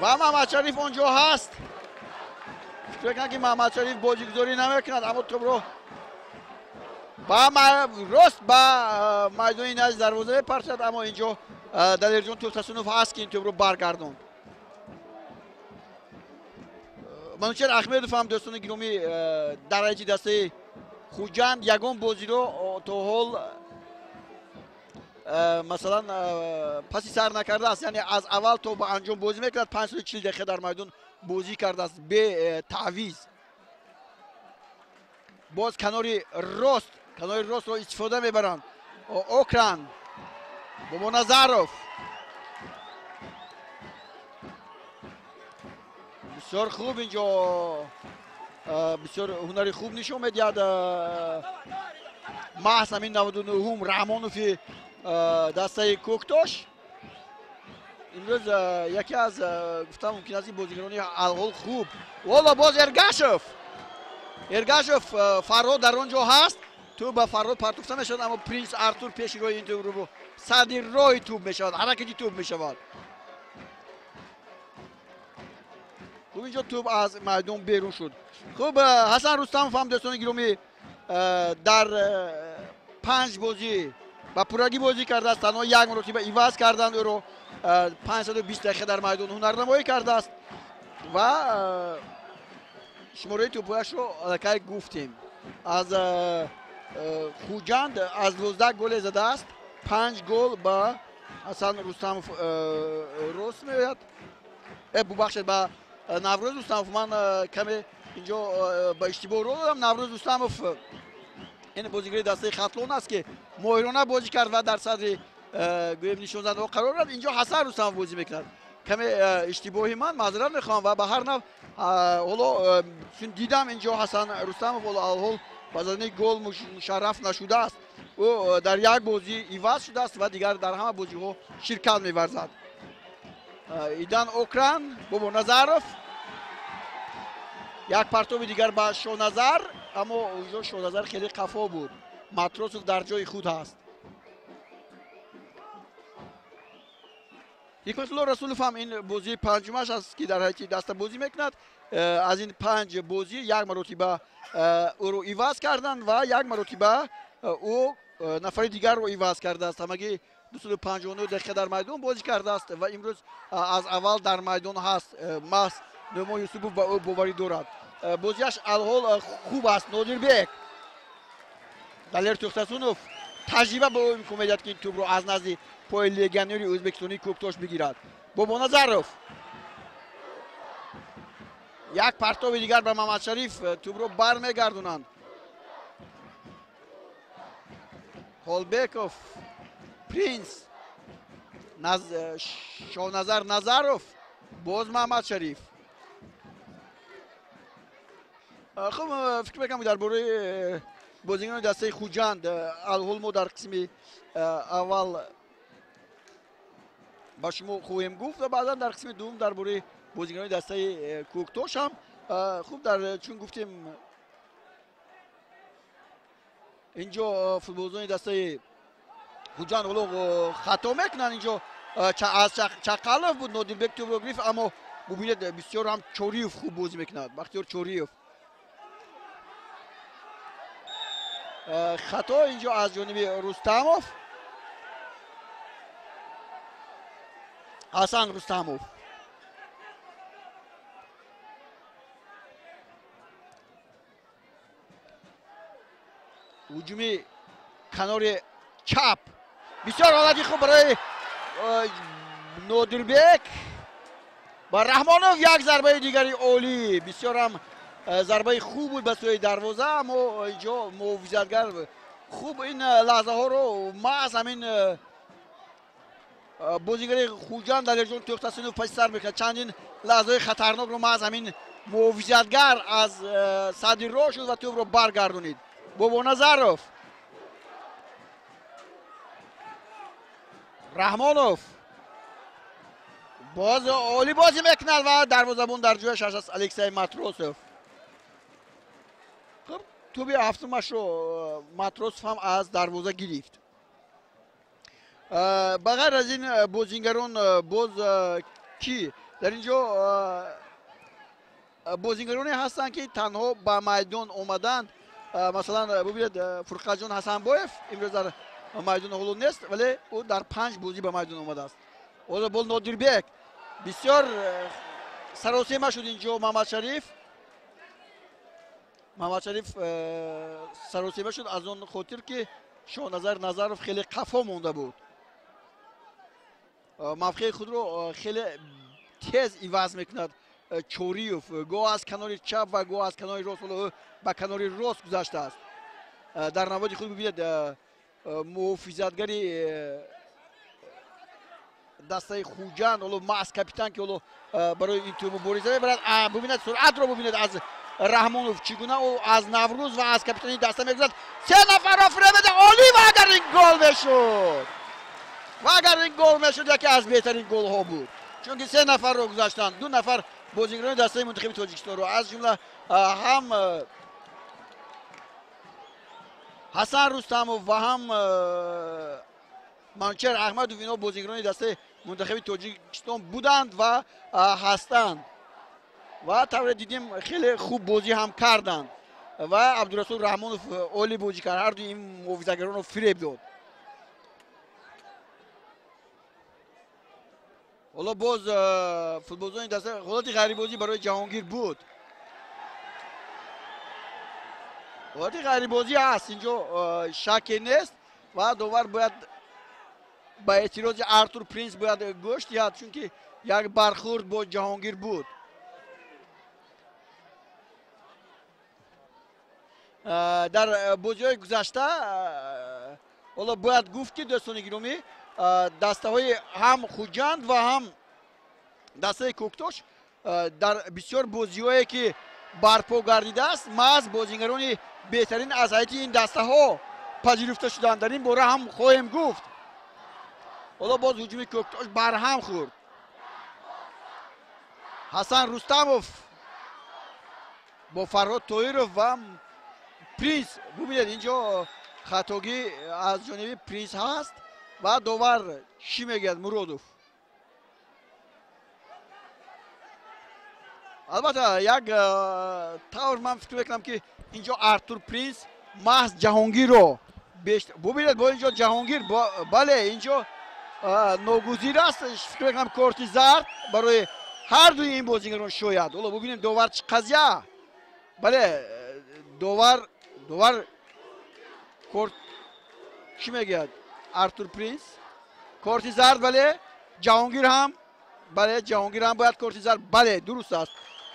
ва Маҳмадшариф он ҷо ҳаст. Фикр мекунам ки Маҳмадшариф бозигузорӣ намекунад, аммо тӯбро рост ба майдони назди дарвоза мепартояд, аммо инҷо Далерҷон Тӯхтасунов ҳаст ки ин тӯбро баргардонд. Манучер Ахмедов ҳам, дӯстони гиромӣ, дар ҳайати дастаи Хуҷанд ягон бозиро то ҳол масалан паси сар накардааст, яъне аз аввал то ба анҷом бозӣ мекунад. 540 дақиқа дар майдон бозӣ кардааст бе таъвиз. Боз канори рост, канори ростро истифода мебаранд. Окран, Бобоназаров бисёр хуб инҷо бисёр ҳунари хуб нишон медиҳад. Маҳз ҳамин 99-ум Раҳмонови дастаи Кӯктош имрӯз яке аз гуфтан мумкин аст бозигарони алҳол хуб. Ҳоло боз Эргашев, Эргашев Фарҳод дар он ҷо ҳаст, тӯб ба Фарҳод партофта мешавад, аммо Принс Артур пеши роҳи ин тӯб сади роҳи тӯб мешавад, ҳаракати тӯб мешавад. Хуб, инҷо тӯб аз майдон берун шуд. Хуб, Ҳасан Рустамов ҳам, дӯстони гиромӣ, дар 5 бозӣ ба пуррагӣ бозӣ кардааст, танҳо як маротиба иваз карданд ӯро. 520 дақиқа дар майдон ҳунарнамоӣ кардааст ва шумораи тӯбҳояшро аллакай гуфтем. Аз Хуҷанд аз 12 голе задааст, 5 гол ба Ҳасан Рустамов рост меояд. Бубахшед, ба Наврӯз Рустамов, ман каме инҷо ба иштибоҳ ро додам. Наврӯз Рустамов ин бозигари дастаи Хатлон аст ки моҳирона бозӣ кард ва дар садри гӯем нишонзандаҳо қарор дорад. Инҷо Ҳасан Рустамов бозӣ мекунад. Каме иштибоҳи ман, маъзарат мехоҳам ва ба ҳар нав ҳоло чун дидам инҷо Ҳасан Рустамов ҳоло алҳол ба задани гол мушарраф нашудааст. Ӯ дар як бозӣ иваз шудааст ва дигар дар ҳама бозиҳо ширкат меварзад. Идан Окран, Бобоназаров, як партоби дигар ба Шоназар, аммо инҷо Шоназар хеле қафо буд. Матросов дар ҷои худ ҳаст. Ҳикматулло Расулов ҳам ин бозии панҷумаш аст, ки дар ҳайати даста бозӣ мекунад. Аз ин панҷ бозӣ як маротиба ӯро иваз карданд ва як маротиба ӯ нафари дигарро иваз кардааст. Ҳамагӣ 259 дақиқа дар майдон бозӣ кардааст ва имрӯз аз аввал дар майдон ҳаст. Маҳз Нӯъмон Юсупов ба ӯ боварӣ дорад. Бозиаш алҳол хуб аст. Нодирбек, Далер Тӯхтасунов таҷриба ба ӯ имкон медиҳад, ки ин тӯбро аз назди пои легионери ӯзбекистонии Кӯктош бигирад. Бобоназаров, як партоби дигар ба Мамадшариф, тӯбро бармегардонанд. Ҳолбеков, Принс, Шоназар Назаров, боз Мамадшариф. Хуб, фикр мекунам, дар бораи бозигарони дастаи Хуҷанд алҳол мо дар қисми аввал ба шумо хоҳем гуфт ва баъдан дар қисми дуввум дар бораи бозигарони дастаи Кӯктош ҳам. Хуб, дар чун гуфтем, инҷо футболбозони дастаи Хуҷанд ҳоло хато мекунанд. Инҷо аз Чақалов буд, Нодирбек тӯбро гирифт, аммо бубинед, бисёр ҳам Чориев хуб бозӣ мекунад. Бахтиёр Чориев. Хато инҷо аз ҷониби Рустамов, Ҳасан Рустамов. Ҳуҷуми канори чап, бисёр ҳолати хуб барои Нодирбек ва Раҳмонов. Як зарбаи дигари олӣ, бисёр ҳам зарбаи хуб буд ба сӯи дарвоза, аммо инҷо муҳофизатгар хуб ин лаҳзаҳоро маҳз ҳамин бозигари Хуҷанд Далерҷон Тӯхтасинов паси сар мекунад. Чандин лаҳзаҳои хатарнокро маҳз ҳамин муҳофизатгар аз садри роҳ шуд ва тӯбро баргардонид. Бобоназаров, Раҳмонов боз олӣ бозӣ мекунад ва дарвозабон дар ҷояш аст, Алексей Матросов. Хуб, тӯби ҳафтумашро Матросов ҳам аз дарвоза гирифт. Ба ғайр аз ин бозингарон боз кӣ дар ин ҷо? Бозингароне ҳастанд, ки танҳо ба майдон омаданд. Масалан, бубинед, Фурқатҷон Ҳасанбоев имрӯз дар майдон ҳоло нест, вале ӯ дар панҷ бозӣ ба майдон омадааст. Ҳоло бол Нодирбек, бисёр саросема шуд инҷо Мамадшариф. Мамадшариф саросема шуд аз он хотир, ки Шоҳназар Назаров хеле қафо монда буд. Мавқеи худро хеле тез иваз мекунад Чориев, гоҳ аз канори чап ва гоҳ аз канори рост. Ҳоло ӯ ба канори рост гузаштааст. Дар наводи худ бибинед, муҳофизатгари дастаи Хуҷанд ҳоло маҳз капитан, ки ҳоло барои ин тӯб мубориза мебарад. Бубинед, суръатро бубинед аз Раҳмонов, чӣ гуна ӯ аз Наврӯз ва аз капитани даста мегузарад, се нафарро фиреб медиҳад. Олӣ! Ва агар ин гол мешуд, ва агар ин гол мешуд, яке аз беҳтарин голҳо буд, чунки се нафарро гузаштанд, ду нафар бозигарони дастаи мунтахаби Тоҷикистонро, аз ҷумла ҳам Ҳасан Рустамов ва ҳам Манучер Аҳмадов. Инҳо бозигарони дастаи мунтахаби Тоҷикистон буданд ва ҳастанд ва тавре дидем, хеле хуб бозӣ ҳам карданд ва Абдурасул Раҳмонов олӣ бозӣ кард, ҳарду ин муҳофизагаронро фиреб дод. Ҳоло боз футболбозони даста, ҳолати ғайрибозӣ барои Ҷаҳонгир буд. Ҳолати ғайрибозӣ ҳаст инҷо, шаке нест ва довар бояд ба эътирози Артур Принс бояд гӯш диҳад, чунки як бархӯрд бо Ҷаҳонгир буд. Дар бозиҳои гузашта, ҳоло бояд гуфт, ки дӯстони гиромӣ, дастаҳои ҳам Хуҷанд ва ҳам дастаи Кӯктош дар бисёр бозиҳое, ки барпо гардидааст, маҳз бозигарони беҳтарин аз ҳайати ин дастаҳо пазируфта шуданд. Дар ин бора ҳам хоҳем гуфт. Ҳоло боз ҳуҷуми Кӯктош барҳам хӯрд. Ҳасан Рустамов бо Фарҳод Тоиров ва Принс. Бубинед, инҷо хатогӣ аз ҷониби Принс ҳаст ва довар чӣ мегӯяд? Муродов. Албатта як тавр ман фикр мекунам, ки инҷо Артур Принс маҳз Ҷаҳонгирро бубинед, бо инҷо Ҷаҳонгир, бале, инҷо ногузир аст. Фикр мекунам, корти зард барои ҳар дуи ин бозигарон шояд. Ҳоло бубинем, довар чӣ қазия. Бале, довар корт чӣ мегӯяд? Артур Принс корти зард, бале, Ҷаҳонгир ҳам, бале, Ҷаҳонгир ҳам бояд корти зард, бале, дуруст аст.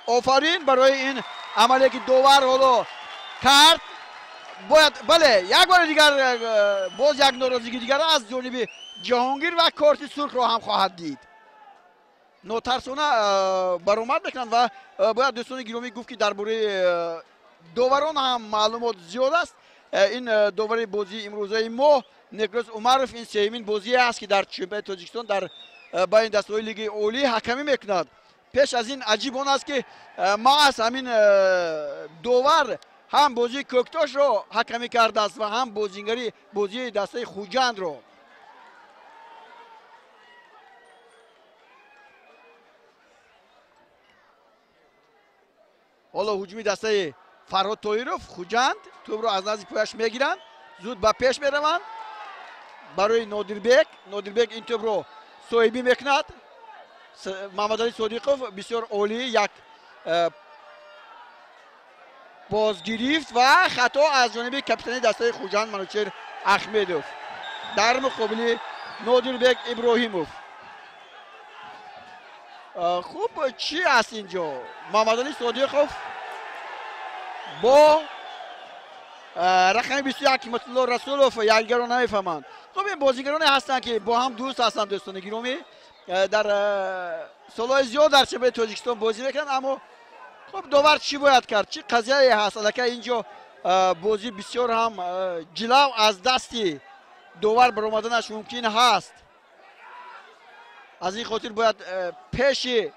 Офарин барои ин амале, ки довар ҳоло кард. Бояд, бале, як бори дигар боз як норозигӣ дигар аз ҷониби Ҷаҳонгир ва корти сурхро ҳам хоҳад дид. Нотарсона баромад мекунанд ва бояд, дӯстони гиромӣ, гуфт, ки дар бораи доварон ҳам маълумот зиёд аст. Ин довари бозии имрӯзаи мо Некрӯз Умаров ин сеюмин бозие аст, ки дар чемпионати Тоҷикистон дар байни дастаҳои Лигаи Олӣ ҳакамӣ мекунад. Пеш аз ин аҷиб он аст, ки маҳз ҳамин довар ҳам бозии Кӯктошро ҳакамӣ кардааст ва ҳам бозингари бозии дастаи Хуҷандро. Ҳоло ҳуҷуми дастаи Фарҳод Тоиров, Хуҷанд, тӯбро аз назди пояш мегиранд, зуд ба пеш мераванд барои Нодирбек. Нодирбек ин тӯбро соҳибӣ мекунад. Мамадалӣ Содиқов бисёр олӣ як бозгирифт ва хато аз ҷониби капитани дастаи Хуҷанд Манучер Ахмедов дар муқобили Нодирбек Иброҳимов. Хуб, чӣ аст инҷо? Мамадалӣ Содиқов бо рақами 21 Ҳикматулло Расулов якдигарро намефаҳманд. Хуб, ин бозигароне ҳастанд, ки бо ҳам дӯст ҳастанд, дӯстони гиромӣ, дар солҳои зиёд дар чемпионати Тоҷикистон бозӣ мекунанд. Аммо хуб, довар чӣ бояд кард? Чӣ қазияе ҳаст? Аллакай инҷо бозӣ бисёр ҳам ҷилав аз дасти довар баромаданаш мумкин ҳаст. Аз ин хотир бояд пеши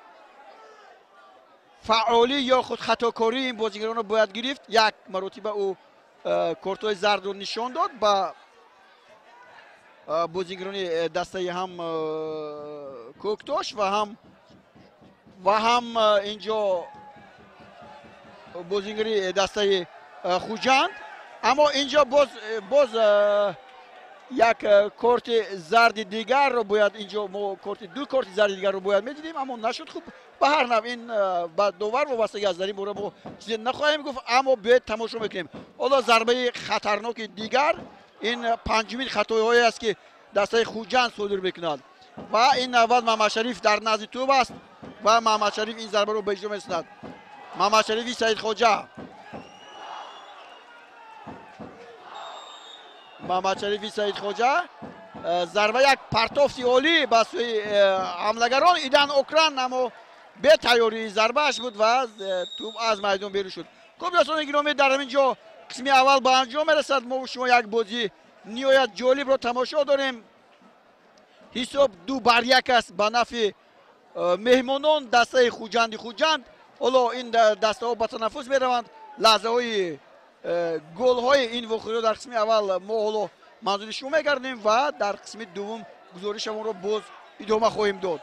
фаъолӣ ё худ хатокории ин бозигаронро бояд гирифт. Як маротиба ӯ кортҳои зардро нишон дод ба бозигарони дастаи ҳам Кӯктош ва ҳам инҷо бозигари дастаи Хуҷанд. Аммо инҷо боз як корти зарди дигарро бояд инҷо мо корти ду корти зарди дигарро бояд медидем, аммо нашуд. Хуб, ба ҳар нав ин ба довар вобастагӣ аст, дар ин бора мо чизе нахоҳем гуфт, аммо биёед тамошо мекунем. Ҳоло зарбаи хатарноки дигар, ин панҷумин хатоиҳое аст, ки дастаи Хуҷанд содир мекунад ва ин навбат Маҳмадшариф дар назди тӯб аст ва Маҳмадшариф ин зарбаро ба иҷро мерасонад. Маҳмадшарифи Саидхоҷа, Маҳмадшарифи Саидхоҷа, зарба, як партофти олӣ ба сӯи ҳамлагарон Идан Окран, аммо бетайёрии зарбааш буд ва тӯб аз майдон берун шуд. Хуб, дӯстони гиромӣ, дар ҳамин ҷо қисми аввал ба анҷом мерасад. Мо шумо як бозии ниҳоят ҷолибро тамошо дорем. Ҳисоб 2-1 аст ба нафъи меҳмонон, дастаи Хуҷанди Хуҷанд. Ҳоло ин дастаҳо ба танаффус мераванд. Лаҳзаҳои голҳои ин вохӯриҳо дар қисми аввал мо ҳоло манзури шумо мегардем ва дар қисми дуввум гузоришамонро боз идома хоҳем дод.